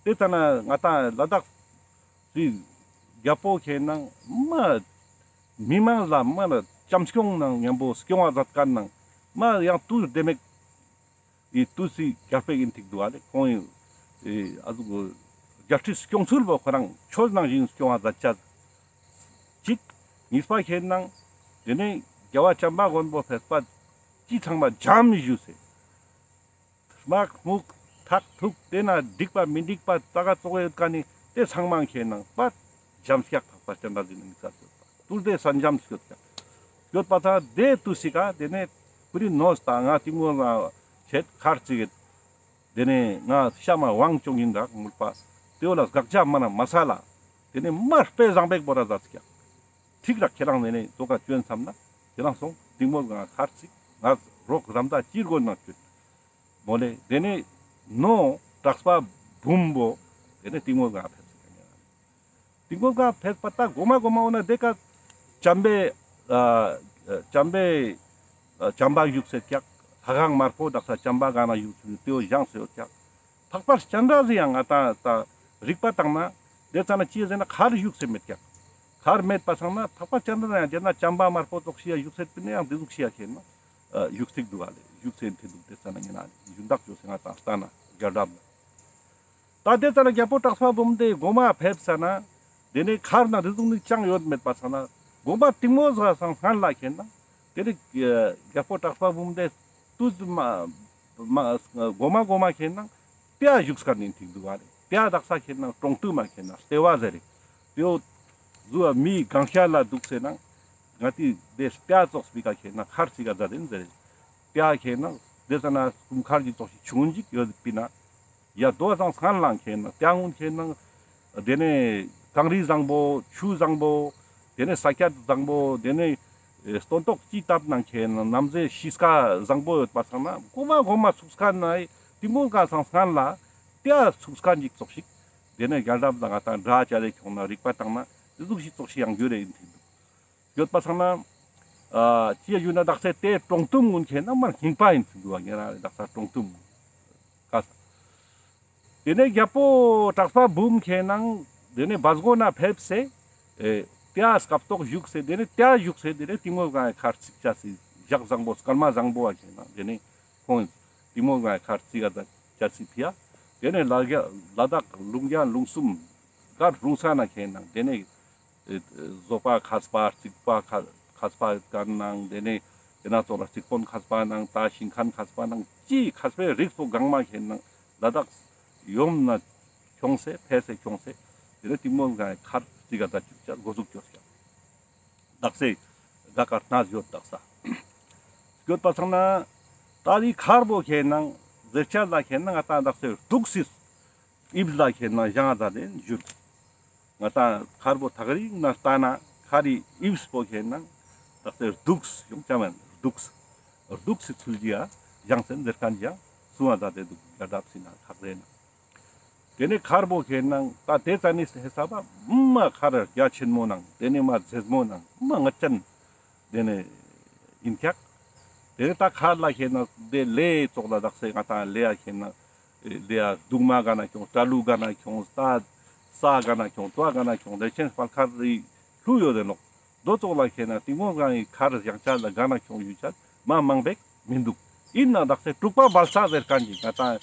ཏེ་ཙ་ན་ང་ཏང་ལ་དྭགས་སི་རྒྱལ་པོ་ཁེ་ནང་མ་མི་མང་ལ་མ་ན་བྱམས་སྐྱོང་ནང་མཉམ་པོ་སྐྱོང་བ་མཛད་མཁན་ནང་མ་ཡང་དུས་ལྡེ་མིག་ཡི་དུས་སི་རྒྱལ་པོ་ཡིན་ཐིག་འདུག་བ་ལེ། ཁོང་ཡིན་ཨེ་ཨ་ཟུག་རྒྱལ་སྲིད་སྐྱོང་ཚུལ་བོ་ཁོ་རང་ཆོས་ནང་བཞིན་སྐྱོང་བ་མཛད་ཅེས་ཅིག། གཉིས་པ་ཁེ་ནང་ཏེ་ནེ་རྒྱལ་བ་བྱམས་པ་མགོན་པོ་ཕེབས་པ་ཅི་ཚང་མ་འཇམ་ཞུ་སེ། དམག་དམུག་ཐག་ཐུག་ཏེ་ན་འགྲིག་པ་མི་འགྲིག་པ་ཙ་ག་ཙོགས་ཡོད་མཁན་ནི་ཏེ་ཚང་མ་ཁེ་ནང་པ་འཇམ་སྐྱག་ཐག་པ་སྤྱན་རས་གཟིགས་ནི་མི་ཚར་ཡོད་པ་ཏུས་ཏེ་ས་འཇམ་སྐྱོད་སྐྱག་ཡོད་པ་ཚ་ཏེ་དུས་སི་ཀ་ཏེ་ནེ་ཁོ་རི་ནོས་ད་ང་གཏིང་མོ་ལ་ཆེད་ཁར་ཅིག་གི་ཏེ་ནེ་ང་ཤ་མ་དབང་ཅོ་ཡིན་རག་མོལ་པ་ཏེ་བོ་ལ་དགག་བྱ་མ་ན་མ་ས་ལ་ཏེ་ནེ་མ་དཔེ་བཟང་པོ་བོ་ར་མཛད་སྐྱག་ཐིག་རག་ཁྱེ་རང་ཏེ་ནེ་ཙོགས་ཀ་ཅོན་བསམ་ན་ཁྱེ་རང་སོང་གཏིང་མོ་ལ་ཁར་ཅིག་ང་རོགས་རམ་ད་ཅི་དགོས་ན་ཅོན། མོ་ལེ། ཏེ་ནེ་ནོ་གྲགས་པ་འབུམ་པོ་ཏེ་ནེ་གཏིང་མོ་ལ་ཕེབས་སེ་ཡ། གཏིང་མོ་ལ་ཕེབས་པ་ད་གོ་མ་གོ་མ་འོ་ན་ཏེ་ཀ་བྱམས་པའི་ཨ་བྱམས་པའི་ཨ་བྱམས་པ་བཞུགས་སེ་ཀྱག། ལྷ་ཁང་དམར་པོ་དག་ས་བྱམས་པ་ག་ན་བཞུགས་སེ་ཏེ་བོ་བཞེངས་སེ་ཡོད་ཀྱག། ལྷག་པར་སྤྱན་རས་གཟིགས་ཡང་ང་ཏང་ད་རིག་པ་བཏང་ན་ཏེ་ཙ་ན་ཅི་ཟེར་ན་ཁར་བཞུགས་སེ་མེད་ཀྱག། ཁར་མེད་པ་སང་ན་ལྷག་པར་སྤྱན་རས་གཟིགས་ཡང་ཏེ་ན་བྱམས་པ་དམར་པོ་ཙོགས་ཤིག་ཡ་བཞུགས་སེ་པིན་ན་ཡང་ཏེ་ཟུག་ཤིག་ཡ་ཁེ་ན་ཨ་བཞུགས་སེ་འདུག་བ་ལེ། བཞུགས་སེ་ཏེ་འདུག་ཏེ་ཙ་ན་ཉེ་ན་ཡུན་དག་ཅོས་སེ་ང་ཏང་ལྟ་ན་རྒྱལ་རབས་ལ། ད་ཏེ་ཙ་ན་རྒྱལ་པོ་གྲགས་པ་འབུམ་ལྡེ་གོ་མ་ཕེབས་ས་ན་ཏེ་ནེ་ཁར་ན་རི་ཟུང་ནི་ཅང་ཡོད་མེད་པ་ས་ན་གོ་མ་གཏིང་མོ་ཟ་སང་སྔན་ལ་ཁེ་ན་ཏེ་ནེ་རྒྱལ་པོ་གྲགས་པ་འབུམ་ལྡེ་ཏུས་མ་མ་གོ་མ་གོ་མ་ཁེ་ན་ཏེ་ཡ་བཞུགས་ཀ་ནི་ཐིག་འདུག་བ་ལེ། ཏེ་ཡ་དག་ས་ཁེ་ན་གྲོང་དུ་མ་ཁེ་ན་ལྟེ་བ་ཟེར་རེ་ཏེ་བོ་ཟུ་བ་མི་གང་ཤ་ལ་འདུག་སེ་ན་ང་ཏི་ཏེ་ཏེ་ཡ་ཙོགས་པི་ཀ་ཁེ་ན་ཁར་ཅིག་ག་ཛ་དེན་ཟེར་རེ། ཏེ་ཡ་ཁེ་ན་ཏེ་ཙ་ན་སུམ་ཁར་གྱི་ཙོགས་ཤིག་ཆུང་ཅིག་ཡོད་པིན་ན། ཡ་དོ་སང་སྔན་ལ་ཁེ་ན་ཏེ་ཡ་ངུན་ཁེ་ན་ཏེ་ནེ་གངས་རི་བཟང་པོ་ཆུ་བཟང་པོ་ཏེ་ནེ་ས་ཀྱད་བཟང་པོ་ཏེ་ནེ་ཨེ་སྟོན་ཐོག་ཅི་བཏབ་ན་ཁེ་ན་ནམ་ཟེ་ཤིས་ཀ་བཟང་པོ་ཡོད་པ་སང་ན་གོ་མ་གོ་མ་ཚུགས་ཁན་ན་གཏིང་མོ་ལ་སང་སྔན་ལ་ཏེ་ཡ་ཚུགས་ཁན་ཅིག་ཙོགས་ཤིག་ཏེ་ནེ་རྒྱལ་རབས་ལ་ང་ཏང་འདྲ་ཅ་ལེ་ཁྱོང་ན་རིག་པ་བཏང་ན་ཏེ་ཟུག་ཤིག་ཙོགས་ཤིག་ཡང་འགྱུར་རེ་ཡིན་ཐིག་འདུག། ཡོད་པ་སང་ན། ཨ་ཅི་ཡ་ཡུལ་ན་དག་ས་ཏེ་གྲོང་དུམ་ངུན་ཁེ་ན་མར་སྙིང་པ་ཡིན་ཚུལ་འདུག་བ། ཉེ་རང་དག་ས་གྲོང་དུམ་ངུན་ཀ་ས། ཏེ་ནེ་རྒྱལ་པོ་གྲགས་པ་འབུམ་ཁེ་ནང་ཏེ་ནེ་བ་སྒོ་ན་ཕེབས་སེ་ཨེ་ཏེ་ཡ་སྐབས་ཐོག་བཞུགས་སེ་ཏེ་ནེ་ཏེ་ཡ་བཞུགས་སེ་ཏེ་ནེ་གཏིང་མོ་ལ་ཁར་ཅིག་ཅ་སི་ཞག་བཟང་པོ་སྐར་མ་བཟང་པོ་བ་ཁེ་ནང་ཏེ་ནེ་ཁོང་གཏིང་མོ་ལ་ཁར་ཅིག་ག་ད་ཅ་སི་ཕི་ཡ་ཏེ་ནེ་ལ་རྒྱ་ལ་དྭགས་ལུང་རྒྱ་ལུང་གསུམ་གར་རུང་ས་ན་ཁེ་ནང་ཏེ་ནེ་བཟོ་པ་མཁས་པ་རྩིག་པ་མཁས་པ་ཡོད་ཁན་ནང་ཏེ་ནེ་ཏེ་ན་ཙོགས་ལ་རྩིག་དཔོན་མཁས་པ་ནང་ད་ཤིང་མཁན་མཁས་པ་ནང་ཅི་མཁས་པའི་རིགས་པོ་གང་མ་ཁེ་ནང་ལ་དྭགས་ཡོམ་ན་ཁྱོངས་སེ་ཕེ་སེ་ཁྱོངས་སེ་ཏེ་ནེ་གཏིང་མོ་ལ་ཁར་ཅིག་ག་ད་ཅུག་ཅ་འགོ་ཟུག་ཅོས་ཀྱག། དག་སེ་ག་ཀ་ན་ཡོད་དག་ས་ཡོད་པ་སང་ན་ད་རི་མཁར་བོ་ཁེ་ནང་ཟེར་ཆ་ལ་ཁེ་ནང་ང་ད་དག་སེ་འདུག་སེ་ཨིབས་ལ་ཁེ་ན་བཞེངས་ད་ཏེ་ཞུ། ང་ཏང་མཁར་བོ་ཐག་རིང་ན་ལྟ་ན་མཁར་རི་ཨིབས་པོ་ཁེ་ན་དག་སེ་རྡུགས་ཡོང་ཅ་མེན་རྡུགས། རྡུགས་སི་ཚུལ་གྱི་ཡ་བཞེངས་སེ་ཟེར་ཁན་ཡང་གསུང་བ་མཛད་དེ་འདུག་རྒྱལ་རབས་སི་ན་ཁག་རེ་ན། ཏེ་ནེ་མཁར་བོ་ཁེ་ན་ད་ཏེ་ཙ་ནི་ཧེ་ས་བ་མ་མཁར་རྒྱ་ཆེན་མོ་ནང་ཏེ་ནེ་མ་མཛེས་མོ་ནང་མ་ངད་ཅན་ཏེ་ནེ་ཡིན་ཀྱག། ཏེ་ནེ་ད་མཁར་ལ་ཁེ་ན་ཏེ་ལེ་ཙོགས་ལ་དག་སེ་ང་ཏང་ལེ་ཡ་ཁེ་ན་ལེ་ཡ་གདུང་མ་ག་ན་ཁྱོང་སྐྲ་ལུ་ག་ན་ཁྱོང་ས་ས་ག་ན་ཁྱོང་ཏོ་ག་ན་ཁྱོང་ལེ་ཆེན་སྤར་མཁར་རི་ལྷུ་ཡོད་དེ་ནོག། དོ་ཙོགས་ལ་ཁེ་ན་གཏིང་མོ་ལ་མཁར་བཞེངས་ཆ་ལ་ག་ན་ཁྱོང་ཡུལ་ཆ་མ་མང་པེག་མི་འདུག། ཡིན་ན་དག་སེ་དྲུག་པ་བལ་ས་ཟེར་ཁན་གྱི་ང་ཏང་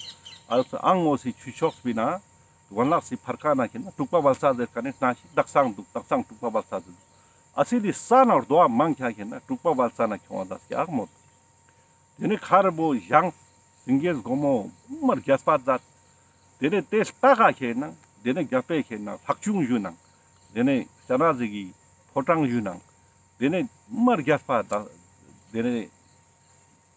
ཨ་ཨང་ངོ་སི་ཆུ་ཕྱོགས་པི་ན་ཝན་ལག་སི་ཕར་ཁ་ན་ཁེ་ན་དྲུག་པ་བལ་ས་ཟེར་ཁན་ནི་ན་ཞིག་དག་སང་འདུག། དག་སང་དྲུག་པ་བལ་ས་ཟེར་འདུག། ཨ་སི་ལི་ས་ན་རྡོ་བ་མང་ཁྱ་ཁེ་ན་དྲུག་པ་བལ་ས་ན་ཁྱོང་བ་དག་སྐྱག་མོ། ཏེ་ནེ་མཁར་བོ་བཞེངས་སེང་གེ་སྒོ་མོ་མར་རྒྱས་པ་མཛད། ཏེ་ནེ་ཏེ་ལྟག་ག་ཁེ་ན་ཏེ་ནེ་རྒྱལ་པོའི་ཁེ་ན་ལྷག་ཆུང་ཞུ་ནང་ཏེ་ནེ་སྤྱན་རས་གཟིགས་ཀྱི་ཕོ་བྲང་ཞུ་ནང་ཏེ་ནེ་མར་རྒྱས་པ་དང་ཏེ་ནེ་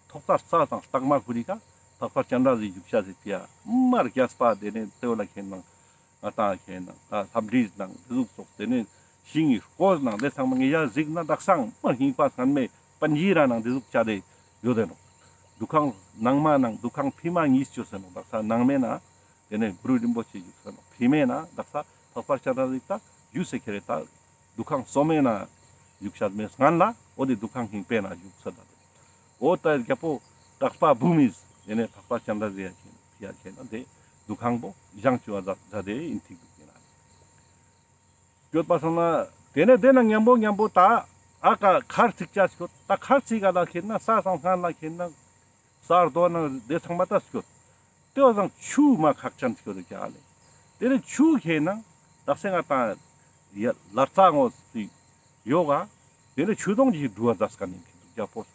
ཐོག་ས་ས་དང་སྟག་མ་ཁུ་རི་ཀ་ ལྷག་པར་སྤྱན་རས་གཟིགས་བཞུགས་ཤེས་སི་ཕི་ཡ་མ་རྒྱས་པ་དེ་ནས་དེ་བོ་ལ་ཁེན་ན་ང་ཏང་ཁེན་ན་ད་ལྷ་བྲིས་ནང་དེ་ཟུག་སོགས་དེ་ནས་ཤིང་གི་རྐོས་ནང་དེ་ཚང་མ་ངེ་ཡ་གཟིགས་ན་དག་སང་མ་རྙིང་པ་སྔན་མའི་པཎ་ཞི་ར་ནང་དེ་ཟུག་བྱ་དེ་ཡོད་དེ་ནོག། འདུ་ཁང་ནང་མ་ནང་འདུ་ཁང་ཕི་མ་གཉིས་བཅོས་ཟེར་ནོག། དག་ས་ནང་མའི་ནང་དེ་ནས་གུ་རུ་རིན་པོ་ཆེ་བཞུགས་ས་ནོག། ཕི་མའི་ནང་དག་ས་ལྷག་པར་སྤྱན་རས་གཟིགས་ད་བཞུགས་སེ་ཁེ་རེ་ད་འདུ་ཁང་སོ་མའི་ནང་བཞུགས་ཤེས་མེད་སྔན་ལ་འོ་དེ་འདུ་ཁང་རྙིང་པའི་ནང་བཞུགས་ས་ད་དེ། འོ་ད་རྒྱལ་པོ་གྲགས་པ་འབུམ་མིས་དེ་ནས་ལྷག་པར་སྤྱན་རས་གཟིགས་ཡ་ཁེན་ཕི་ཡ་ཁེན་ན་དེ་འདུ་ཁང་པོ་བཞེངས་བཅུག་པ་ད་དེ་ཨིན་ཐིག་འདུག་ཡིན་ན། སྐྱོད་པ་སོང་ན་དེ་ནས་དེ་ན་མཉམ་པོ་མཉམ་པོ་ད་ཨ་ཀ་མཁར་ཚིག་ཅ་སྐྱོད། ད་མཁར་ཚིག་ག་ལ་ཁེན་ན་ས་སང་སྔན་ལ་ཁེན་ན་ས་རྡོ་ན་དེ་ཚང་མ་ད་སྐྱོད། དེ་བ་སང་ཆུ་མ་ཁག་ཅན་སྐྱོད་དེ་ཀྱ་ལེ། དེ་ནས་ཆུ་ཁེན་ན་དག་སེ་ང་ཏང་ཡ་ལར་ཚ་ངོ་སི་ཡོ་ག། དེ་ནས་ཆུ་དོང་གི་འགྲུལ་བ་ཛས་ཀ་ནིན་ཁེན་འདུག་རྒྱལ་པོ།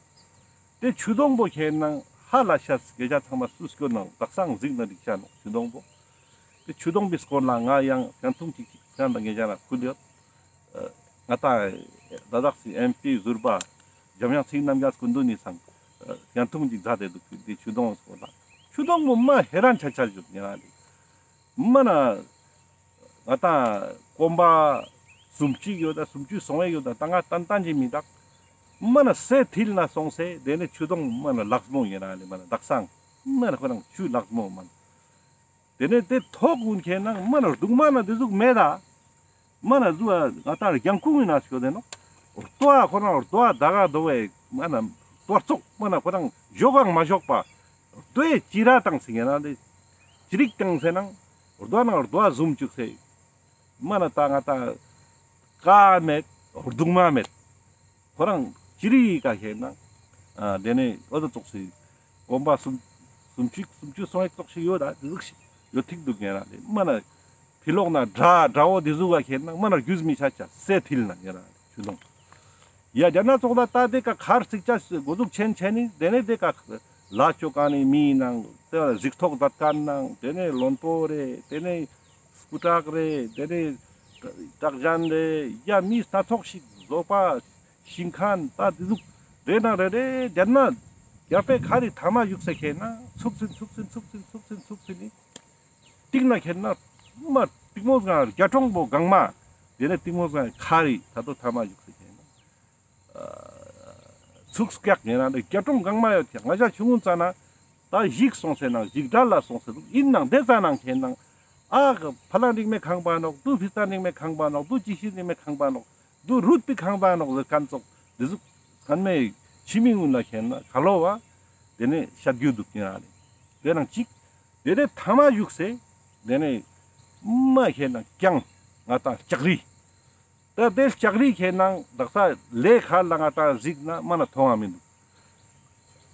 དེ་ཆུ་དོང་པོ་ཁེན་ན་ཧ་ལ་ཤ་སྐད་ཆ་ཚང་མ་སུ་སྐྱོད་ནང་དག་སང་གཟིགས་ན་འགྲིག་ཤ་ནོག་ཆུ་དོང་པོ། དེ་ཆུ་དོང་པའི་སྐོར་ལ་ང་ཡང་སྐྱོན་ཐུང་ཅིག་ཅིག་སྐྱོན་དང་ངེད་ཅག་ལ་ཁུལ་ཡོད། ཨ་ང་ཏང་ད་དག་སི་ཨེམ་པི་ཟུར་པ་འཇམ་དབྱངས་ཚེ་རིང་རྣམ་རྒྱལ་སྐུ་མདུན་ནི་སང་ཨ་སྐྱོན་ཐུང་ཅིག་མཛད་དེ་འདུག་དེ་ཆུ་དོང་སྐོར་ལ། ཆུ་དོང་པོ་མ་ཧེ་རན་ཆ་ཆ་ཡོད་ཉེ་རང་རེད། མ་ན་ང་ཏང་གོམ་པ་སུམ་ཅུ་ཡོད་ད་སུམ་ཅུ་སོང་བའི་ཡོད་ད་ད་ང་ཏན་ཏན་གྱི་མི་དག། མ་ན་སེ་ཐིལ་ན་སོང་སེ་དེ་ནས་ཆུ་དོང་མ་ན་ལགས་མོ་ཡིན་ར་ལེ། མ་ན་དག་སང་མ་ན་ཁོ་རང་ཆུ་ལགས་མོ་མ་ན། དེ་ནས་དེ་ཐོག་ཀུན་ཁེན་ན་མ་ན་རྡུག་མ་ན་དེ་ཟུག་མེད་ད། མ་ན་ཟུ་ང་ཏང་རྒྱང་ཁུང་ཡིན་ན་ཞོ་དེ་ནོ། རྡོ་ཨ་ཁོ་རང་རྡོ་ཨ་ད་ག་རྡོ་བའི་མ་ན་རྡོ་ཙོག་མ་ན་ཁོ་རང་ཞོག་གང་མ་ཞོག་པ། རྡོའི་ཅི་ར་བཏང་སེ་ཡིན་ན་དེ་ཅི་རིགས་བཏང་སེ་ན་རྡོ་ནང་རྡོ་ཨ་ཟུམ་བཅུག་སེ། མ་ན་ད་ང་ཏང་ཀ་མེད་རྡུག་མ་མེད། ཁོ་རང་ཅི་རིགས་ཀ་ཁེན་ན་ཨ་དེ་ནས་འོ་དོ་ཙོགས་སེ་གོམ་པ་སུམ་སུམ་ཅུ་སུམ་ཅུ་སོང་ཡག་ཙོགས་ཤིག་ཡོད་ད་དེ་ཟུག་ཤིག་ཡོད་ཐིག་འདུག་ཉེ་རང་རེད། མ་ན་ཕི་ལོག་ན་དགྲ་དགྲ་བོ་དེ་ཟུག་ག་ཁེན་ན་མ་ན་རྒྱུས་མི་ཆ་ཆ་སེ་ཐིལ་ན་ཉེ་རང་རེད་ཆུ་དོང་། ཡ་རྒྱ་ནག་ཙོགས་ད་ད་དེ་ཀ་མཁར་ཚིག་ཆ་འགོ་འཛུགས་ཆེན་ཆེན་ནི་དེ་ནས་དེ་ཀ་ལ་ཅོ་ཀ་ནི་མི་ནང་དེ་གཟིགས་རྟོག་མཛད་མཁན་ནང་དེ་ནས་བློན་པོ་རེད། དེ་ནས་སྐུ་དྲག་རེད། དེ་ནས་དྲག་ཞན་རེད། ཡ་མི་སྣ་ཚོགས་ཤིག་བཟོ་པ་ཤིང་མཁན་ད་དེ་ཟུག་རེ་ན་རེ་རེ་རྒྱ་ན་རྒྱ་པའི་ཁ་རི་ཐ་མ་བཞུགས་སེ་ཁེན་ན་ཚུགས་སིན་ཚུགས་སིན་ཚུགས་སིན་ཚུགས་སིན་ཚུགས་སིན་ནི་ཏིག་ན་ཁེན་ན་མ་ཏིག་མོ་སྒང་རྒྱ་གྲོང་པོ་སྒང་མ་དེ་ནས་ཏིག་མོ་སྒང་ཁ་རི་ད་དོ་ཐ་མ་བཞུགས་སེ་ཁེན་ན་ཚུགས་སྐྱག་ཉེ་རང་རེད། རྒྱ་གྲོང་སྒང་མ་ཡོད་ཀྱང་ང་ཞ་ཆུང་ངུན་ཙ་ན། ད་ཞིག་སོང་སེ་ནང་ཞིག་དྲལ་ལ་སོང་སེ་འདུག་ཡིན་ནང་དེ་ཙ་ནང་ཁེན་ནང་ཨ་ཕ་ལ་འགྲིག་མེད་ཁང་པ་ནོག་དུ་ཕི་ས་འགྲིག་མེད་ཁང་པ་ནོག་དུ་ཅི་ཤི་འགྲིག་མེད་ཁང་པ་ནོག་དུ་རུད་པི་ཁང་པ་ནོག་ཟེར་མཁན་ཙོགས་དེ་ཟུག་ཚང་མས་ཕྱི་མི་ངུན་ལ་ཁེན་ན་ཁ་ལོ་བ་དེ་ནས་བཤད་རྒྱུ་འདུག་ཉེ་རང་རེད། དེ་ནང་གཅིག་དེ་ནས་ཐ་མ་བཞུགས་སེ་དེ་ནས་མ་ཁེན་ན་རྐྱང་ང་ཏང་ལྕགས་རི། ད་དེ་ལྕགས་རི་ཁེན་ནང་དག་ས་ལས་ཁར་ལ་ང་ཏང་གཟིགས་ན་མ་ན་མཐོང་བ་མི་འདུག་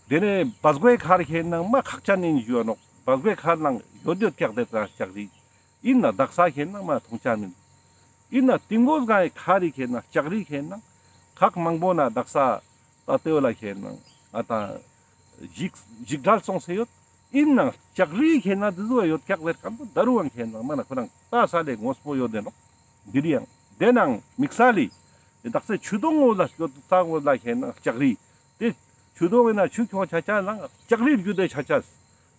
དེ་ནས་བ་སྒོའི་ཁར་ཁེན་ནང་མ་ཁག་ཅན་ཡིན་ཞུ་བ་ནོག་བ་སྒོའི་ཁར་ནང་ཡོད་ཡོད་ཀྱག་དེ་ད་ལྕགས་རི་ཡིན་ན་དག་ས་ཁེན་ནང་མ་མཐོང་ཆ་མི་འདུག་ཡིན་ན་ཏིང་གོ་སྒང་ཁ་རི་ཁེན་ནང་ལྕགས་རི་ཁེན་ནང་ཁག་མང་པོ་ན་དག་ས་ད་ལྟེ་བ་ལ་ཁེན་ནང་ང་ཏང་ཞིག་ཞིག་དྲལ་སོང་སེ་ཡོད། ཡིན་ནང་ལྕགས་རི་ཁེན་ན་དེ་ཟུག་ཡོད་ཀྱག་ཟེར་མཁན་པོ་ད་རུང་ཡང་ཁེན་ནང་མ་ན་ཁོ་རང་ལྟ་ས་ལས་ངོ་སྤོ་ཡོད་དེ་ནོག་འདི་རི་ཡང་དེ་ནང་དམིགས་བསལ་ལི་དེ་དག་ས་ཆུ་དོང་ངོ་ལ་ཡོད་ས་ངོ་ལ་ཁེན་ནང་ལྕགས་རི་དེ་ཆུ་དོང་ཡིན་ན་ཆུ་ཁྱོང་ཆ་ཆ་ནང་ལྕགས་རི་རྒྱུ་དེ་ཆ་ཆ་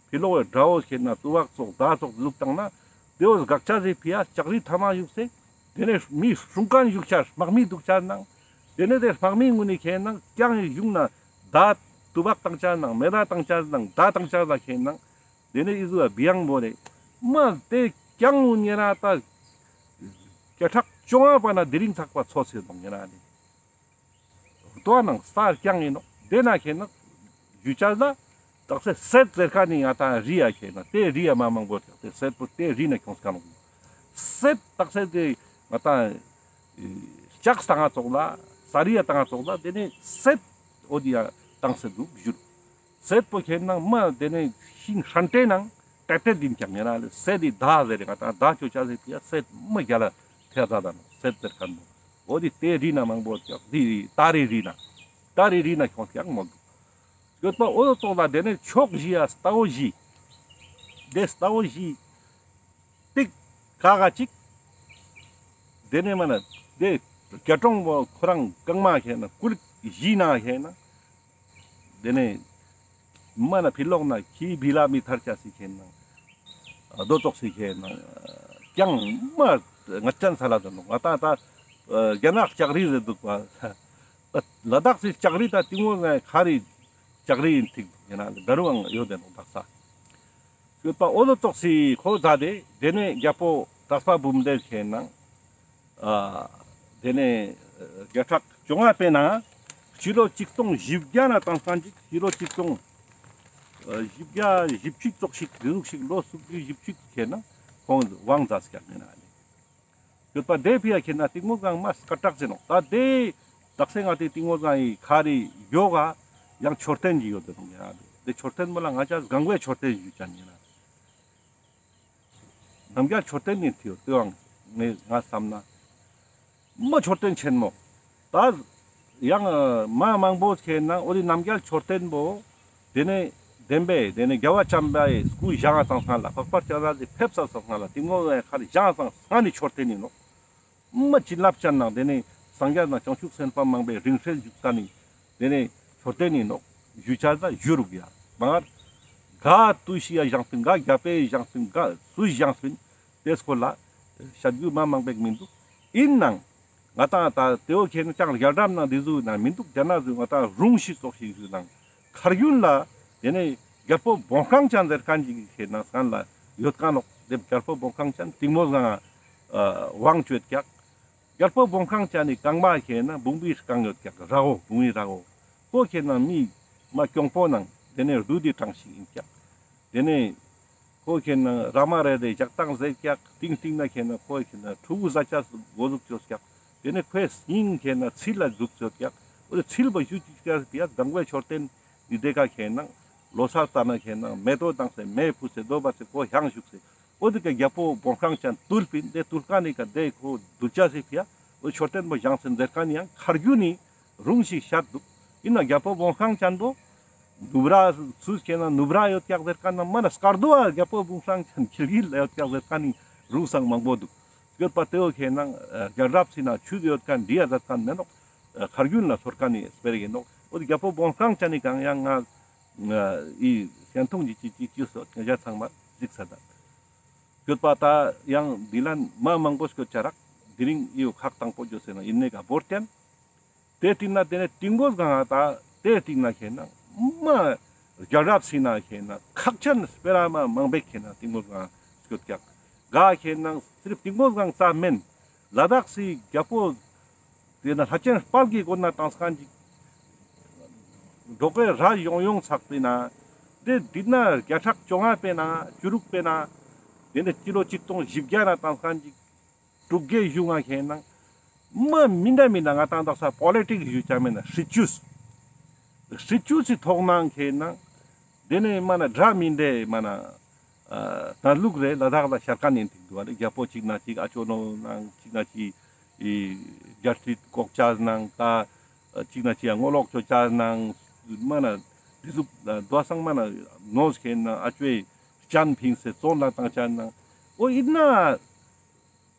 ཕི་ལོག་བའི་དགྲ་བོ་ཁེན་ན་ཏུ་བག་ཙོགས་མདའ་ཙོགས་དེ་ཟུག་བཏང་ན་དེ་བོ་དགག་ཆ་ཟེར་ཕི་ཡ་ལྕགས་རི་ཐ་མ་བཞུགས་སེ། དེ་ནས་མི་སྲུང་མཁན་བཞུགས་ཆ་དམག་མི་འདུག་ཆ་ནང་། དེ་ནས་དེ་དམག་མི་ངུན་ནི་ཁེན་ནང་རྐྱང་ཡི་བཞུགས་ན་མདའ་ཏུ་བག་བཏང་ཆ་ནང་མེ་མདའ་བཏང་ཆ་ནང་མདའ་བཏང་ཆ་ལ་ཁེན་ནང་། དེ་ནས་ཨི་ཟུ་བ་བི་ཡང་བོ་རེ་མ་དེ་རྐྱང་ངུན་ཉེ་རང་ད་བརྒྱ་ཕྲག་བཅོ་ལྔ་པ་ན་དེ་རིང་ཚགས་པ་ཚོ་ཚེ་དང་ཉེ་རང་ནི། རྡོ་ནང་ས་རྐྱང་ཡིན་ནོག་དེ་ན་ཁེན་ན་རྒྱུ་ཆ་ལ་དག་ས་སེད་ཟེར་ཁན་ནི་ང་ཏང་རི་ཡ་ཁེན་ན་དེ་རི་ཡ་མ་མང་པོ་དེ་སེད་པོ་དེ་རི་ན་ཁྱོངས་ཁན་ནོག་སེད་དག་ས་དེ་ང་ཏང་ལྕགས་བཏང་ང་ཙོགས་ལ་ས་རི་ཡ་བཏང་ང་ཙོགས་ལ་དེ་ནས་སེད་འོ་དེ་ཡ་བཏང་སེ་འདུག་བཞུར། སེད་པོ་ཁེན་ན་མ་དེ་ནས་ཤིང་ཧྲན་ཏེ་ནང་ཏེ་ཏེ་དིན་ཀྱང་ཡིན་ན་ལེ་སེད་དེ་ད་ཟེར་རེ་ང་ཏང་ད་ཅོ་ཅ་ཟེར་ཏེ་ཡ་སེད་མ་རྒྱ་ལ་ཐེ་ཟ་ད་ནོག་སེད་ཟེར་ཁན་པོ། འོ་དེ་དེ་རི་ན་མང་པོ་ཡོད་ཀྱག་དེ་རི་ཏ་རི་རི་ན་ཏ་རི་རི་ན་ཁྱོངས་ཀྱག་མོལ་འདུག་ཡོད་པ་འོ་ཙོགས་ལ་དེ་ནས་ཕྱོགས་བཞི་ཡ་རྟ་བོ་བཞི། དེ་རྟ་བོ་བཞི་ཏིག་ཀ་ག་ཅིག་དེ་ནས་མ་ན་དེ་རྒྱ་གྲོང་པོ་ཁོ་རང་རྐང་མ་ཁེན་ན་སྐུ་ལུག་བཞི་ན་ཁེན་ན། དེ་ནས་ མ་ན་ཕི་ལོག་ན་ཁྱི་བི་ལ་མི་ཐར་ཆ་སི་ཁེན་ན་རྡོ་ཙོགས་སི་ཁེན་ན་ཀྱང་མ་ངད་ཅན་ས་ལ་དོ་ནོག། ང་ཏང་ད་རྒྱ་ནག་ལྕགས་རི་རེ་འདུག་པ། ལ་དྭགས་སི་ལྕགས་རི་ད་ཏིང་མོ་སྒང་ཁ་རི་ལྕགས་རི་ཡིན་ཐིག་ཡིན་ན་ད་རུང་ཡང་ཡོད་དེ་ནོག་དག་ས། ཡོད་པ་འོ་དོ་ཙོགས་སི་ཁོ་ཛ་དེ་དེ་ནས་རྒྱལ་པོ་དར་པ་འབུམ་ལྡེ་ཁེན་ན་ཨ་དེ་ནས་བརྒྱ་ཕྲག་བཅོ་ལྔ་པའི་ནང་སྤྱི་ལོ་ཆིག་སྟོང་བཞི་བརྒྱ་ན་དང་སང་ཅིག་སྤྱི་ལོ་ཆིག་སྟོང་ཨ་བཞི་བརྒྱ་བཞི་བཅུ་ཙོགས་ཤིག་དེ་ཟུག་ཤིག་ལོ་སུམ་ཅུ་བཞི་བཅུ་ཁེན་ན་ཁོང་དབང་མཛད་སྐྱག་ཡིན་ན་ལེ། ཡོད་པ་དེ་ཕི་ཡ་ཁེན་ན་ཏིང་མོ་སྒང་མ་སྐད་གྲགས་ཟེར་ནོག། ད་དེ་དག་ས་ང་ཏི་ཏིང་མོ་སྒང་ཡི་ཁ་རི་ཡོག་ག་ཡང་མཆོད་རྟེན་ཅིག་ཡོད་དེ་ནོག་ཡ། དེ་མཆོད་རྟེན་མོ་ལ་ང་ཅག་གང་བའི་མཆོད་རྟེན་ཞུ་ཅན་ཡིན་ན། རྣམ་རྒྱལ་མཆོད་རྟེན་ཡིན་ཐིའོ་ཏེ་ཡང་ངས་ང་བསམ་ན། མ་མཆོད་རྟེན་ཆེན་མོ། ད་ཡང་མ་མང་པོ་ཁེན་ན་འོ་དེ་རྣམ་རྒྱལ་མཆོད་རྟེན་པོ། དེ་ནས་བདེན་པས་དེ་ནས་རྒྱལ་བ་བྱམས་པའི་སྐུ་བཞེངས་སང་སང་ལ་འཕགས་པ་སྤྱན་རས་གཟིགས་ཕེབས་སང་སང་ལ་ཏིང་མོ་སྒང་ཁ་རི་བཞེངས་སང་སང་ནི་མཆོད་རྟེན་ཡིན་ནོག། མ་བྱིན་རླབས་ཅན་ནང་དེ་ནས་སངས་རྒྱས་དང་བྱང་ཆུབ་སེམས་དཔའ་མང་པོའི་རིང་བསྲེལ་བཞུགས་ས་ནི་དེ་ནས་མཆོད་རྟེན་ཡིན་ནོག། ཞུ་ཆ་ད་ཞུ་རུག་ཡ། མ་ག་དུས་ཤི་ཡ་བཞེངས་པིན་ག་རྒྱལ་པོས་བཞེངས་པིན་ག་སུས་བཞེངས་པིན་དེ་སྐོར་ལ་བཤད་རྒྱུ་མ་མང་པོ་མི་འདུག། ཡིན་ནང་ང་ཏང་ད་ཏེའོ་ཁེན་ན་ཅང་རྒྱལ་རབས་ནང་འདི་ཟུག་ན་མི་འདུག། རྒྱ་ནག་ཟུག་ང་ཏང་རུང་ཤིག་ཙོགས་ཤིག་ཟུག་ནང་ཁར་རྒྱུན་ལ་དེ་ནས་རྒྱལ་པོ་བོང་ཁང་ཅན་ཟེར་མཁན་ཅིག་ཁེན་ན་སང་ལ་ཡོད་མཁན་ནོག། དེ་རྒྱལ་པོ་བོང་ཁང་ཅན་ཏིང་མོ་སྒང་དབང་བཅོ་ཡོད་ཀྱག། རྒྱལ་པོ་བོང་ཁང་ཅན་ནི་རྐང་པ་ཁེན་ན་བུང་བུའི་རྐང་ཡོད་ཀྱག། ར་འོ་བུང་བུའི་ར་འོ། ཁོ་ཁེན་ན་མི་མ་གྱོང་པོ་ནང་དེ་ནས་བདུད་དི་གྲངས་ཤིག་ཡིན་ཀྱག། དེ་ནས་ཁོ་ཁེན་ན་ར་མ་རེ་རེ་ཞག་དང་ཟེར་ཀྱག། ཏིང་ཏིང་ན་ཁེན་ན་ཁོ་ཁེན་ན་ཕྲུ་གུ་ཟ་ཆ་འགོ་འཛུགས་ཅོས་ཀྱག། དེ་ནས་ཁོའི་སྙིང་ཁེན་ན་ཚིལ་ལ་འཛུགས་ཅོས་ཀྱག། འོ་དེ་ཚིལ་བ་ཞུ་ཅིག་ཀྱག་པི་ཡ་གང་བའི་མཆོད་རྟེན་ནི་དེ་ཀ་ཁེན་ན་ལོ་སར་ལྟ་ན་ཁེན་ན་མེ་ཏོག་དང་སེ་མེ་ཕུ་སེ་རྡོ་བ་སེ་ཁོ་ཧང་ཞུགས་སེ། འོ་དེ་ཀ་རྒྱལ་པོ་བོང་ཁང་ཅན་བཏུལ་པིན། དེ་བཏུལ་མཁན་ནི་ཀ་དེ་ཁོ་གདུལ་བྱ་སི་ཕི་ཡ་འོ་མཆོད་རྟེན་པོ་བཞེངས་སེ་མཛད་མཁན་ནི་ཡང་ཁར་རྒྱུན་ནི་རུང་ཞིག་བཤད་འདུག། ཡིན་ན་རྒྱལ་པོ་བོང་ཁང་ཅན་པོ་ནུབ་ར་ཚུལ་ཁེན་ན་ནུབ་ར་ཡོད་ཀྱག་ཟེར་མཁན་ན་མ་ན་སྐར་རྡོ་བ་རྒྱལ་པོ་བོང་ཁང་ཅན་ཁིལ་གིལ་ལ་ཡོད་ཀྱག་ཟེར་མཁན་ནི་རུང་སང་མང་པོ་འདུག། ཡོད་པ་ཏེའོ་ཁེན་ན་རྒྱལ་རབས་སི་ན་ཆུད་ཡོད་མཁན་འདི་ཡ་མཛད་མཁན་མེད་ནོག། ཁར་རྒྱུན་ལ་ཚོར་མཁན་ནི་སྤེ་ར་ཡིན་ནོག། འོ་དེ་རྒྱལ་པོ་བོང་ཁང་ཅན་ནི་གང་ཡང་ང་ཨི་ཞན་ཐུང་ཅི་ཅི་ཅི་ཅི་སོ་ང་ཞ་ཚང་མ་གཟིགས་ས་ད། ཡོད་པ་ད་ཡང་འདི་ལན་མ་མང་པོ་སྐྱོད་ཆ་རག། དེ་རིང་ཨི་ཡོ་ཁག་དང་པོ་ཅོས་སེ་ན་ཡིན་ནེ་ག་བོར་ཏེན། དེ་སྟིང་ན་དེ་ནས་ཏིང་མོ་སྒང་ད་དེ་སྟིང་ན་ཁེན་ན་མ་རྒྱལ་རབས་སི་ན་ཁེན་ན་ཁག་ཅན་སྤེ་ར་མ་མང་པོ་ཁེན་ན་ཏིང་མོ་སྒང་སྐྱོད་ཀྱག། ག་ཁེན་ན་སིར་ཏིང་མོ་སྒང་རྩ་མེན། ལ་དྭགས་སི་རྒྱལ་པོ་དེ་ན་ལྷ་ཆེན་དཔལ་གྱི་མགོན་ན་དང་སང་ཅིག་འབྲོག་པའི་ར་ཡོང་ཡོང་ཚག་པའི་ན་དེ་འདི་ན་བརྒྱ་ཕྲག་བཅོ་ལྔ་པའི་ན་བཅུ་དྲུག་པའི་ན་དེ་ནས་སྤྱི་ལོ་ཆིག་སྟོང་བཞི་བརྒྱ་ན་དང་སང་ཅིག་དྲུག་བརྒྱའི་གཞུང་ང་ཁེན་ན་མ་མི་འདྲ་མི་འདྲ་ང་ཏང་དག་ས་པོ་ལི་ཊིག་ཞུ་ཆ་མེད་ན་སྲིད་བྱུས། སྲིད་བྱུས་སི་ཐོག་ནང་ཁེན་ན་དེ་ནས་མ་ན་འདྲ་མི་འདྲ་མ་ན་ཨ་གནས་ལུགས་རེ་ལ་དྭགས་ལ་ཤར་མཁན་ཡིན་ཐིག་འདུག་བ་ལེ། རྒྱལ་པོ་གཅིག་ན་གཅིག་ཨ་ཅོ་ནོ་ནང་གཅིག་ན་གཅིག་ཨི་རྒྱལ་སྲིད་འགོག་ཆ་ནང་ད་གཅིག་ན་གཅིག་ཨ་ངོ་ལོག་ཅོ་ཆ་ནང་མ་ན་དེ་ཟུག་དོ་སང་མ་ན་ནོ་ཁེན་ན་ཨ་ཅོའི་སྤྱན་ཕིངས་སེ་བཙོན་ལ་བཏང་ཆ་ནང་འོ་ཡིན་ན།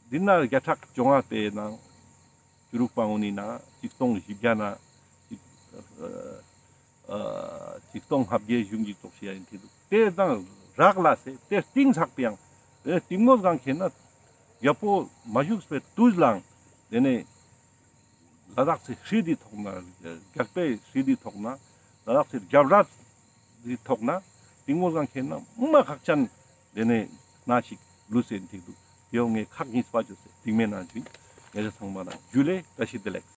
འདི་ན་བརྒྱ་ཕྲག་བཅོ་ལྔ་པའི་ནང་བཅུ་དྲུག་པ་འོ་ནི་ན་ཆིག་སྟོང་བཞི་བརྒྱ་ན་ཆིག་ཨ་ཆིག་སྟོང་ལྔ་བརྒྱའི་གཞུང་གི་ཙོགས་ཤིག་ཡ་ཡིན་ཐིག་འདུག། དེ་དང་རག་ལས་སེ་དེ་གཏིང་ཚག་པའང་དེ་ནས་ཏིང་མོ་སྒང་ཁེན་ན་རྒྱལ་པོ་མ་བཞུགས་པའི་དུས་ལའང་དེ་ནས་ལ་དྭགས་སི་ཧྲི་དི་ཐོག་ན་རྒྱལ་པོའི་ཧྲི་དི་ཐོག་ན་ལ་དྭགས་སི་རྒྱལ་རབས་དི་ཐོག་ན་ཏིང་མོ་སྒང་ཁེན་ན་མ་ཁག་ཅན་དེ་ནས་ན་ཞིག་ལུས་སེ་ཐིག་འདུག། དེའོ་ངས་ཁག་གཉིས་པ་ཅོས་སེ་ཏིང་མེ་ནང་བྱུང་། ངེད་ཅག་ཚང་མ་ལ་ཇུ་ལེ་བཀྲ་ཤིས་བདེ་ལེགས།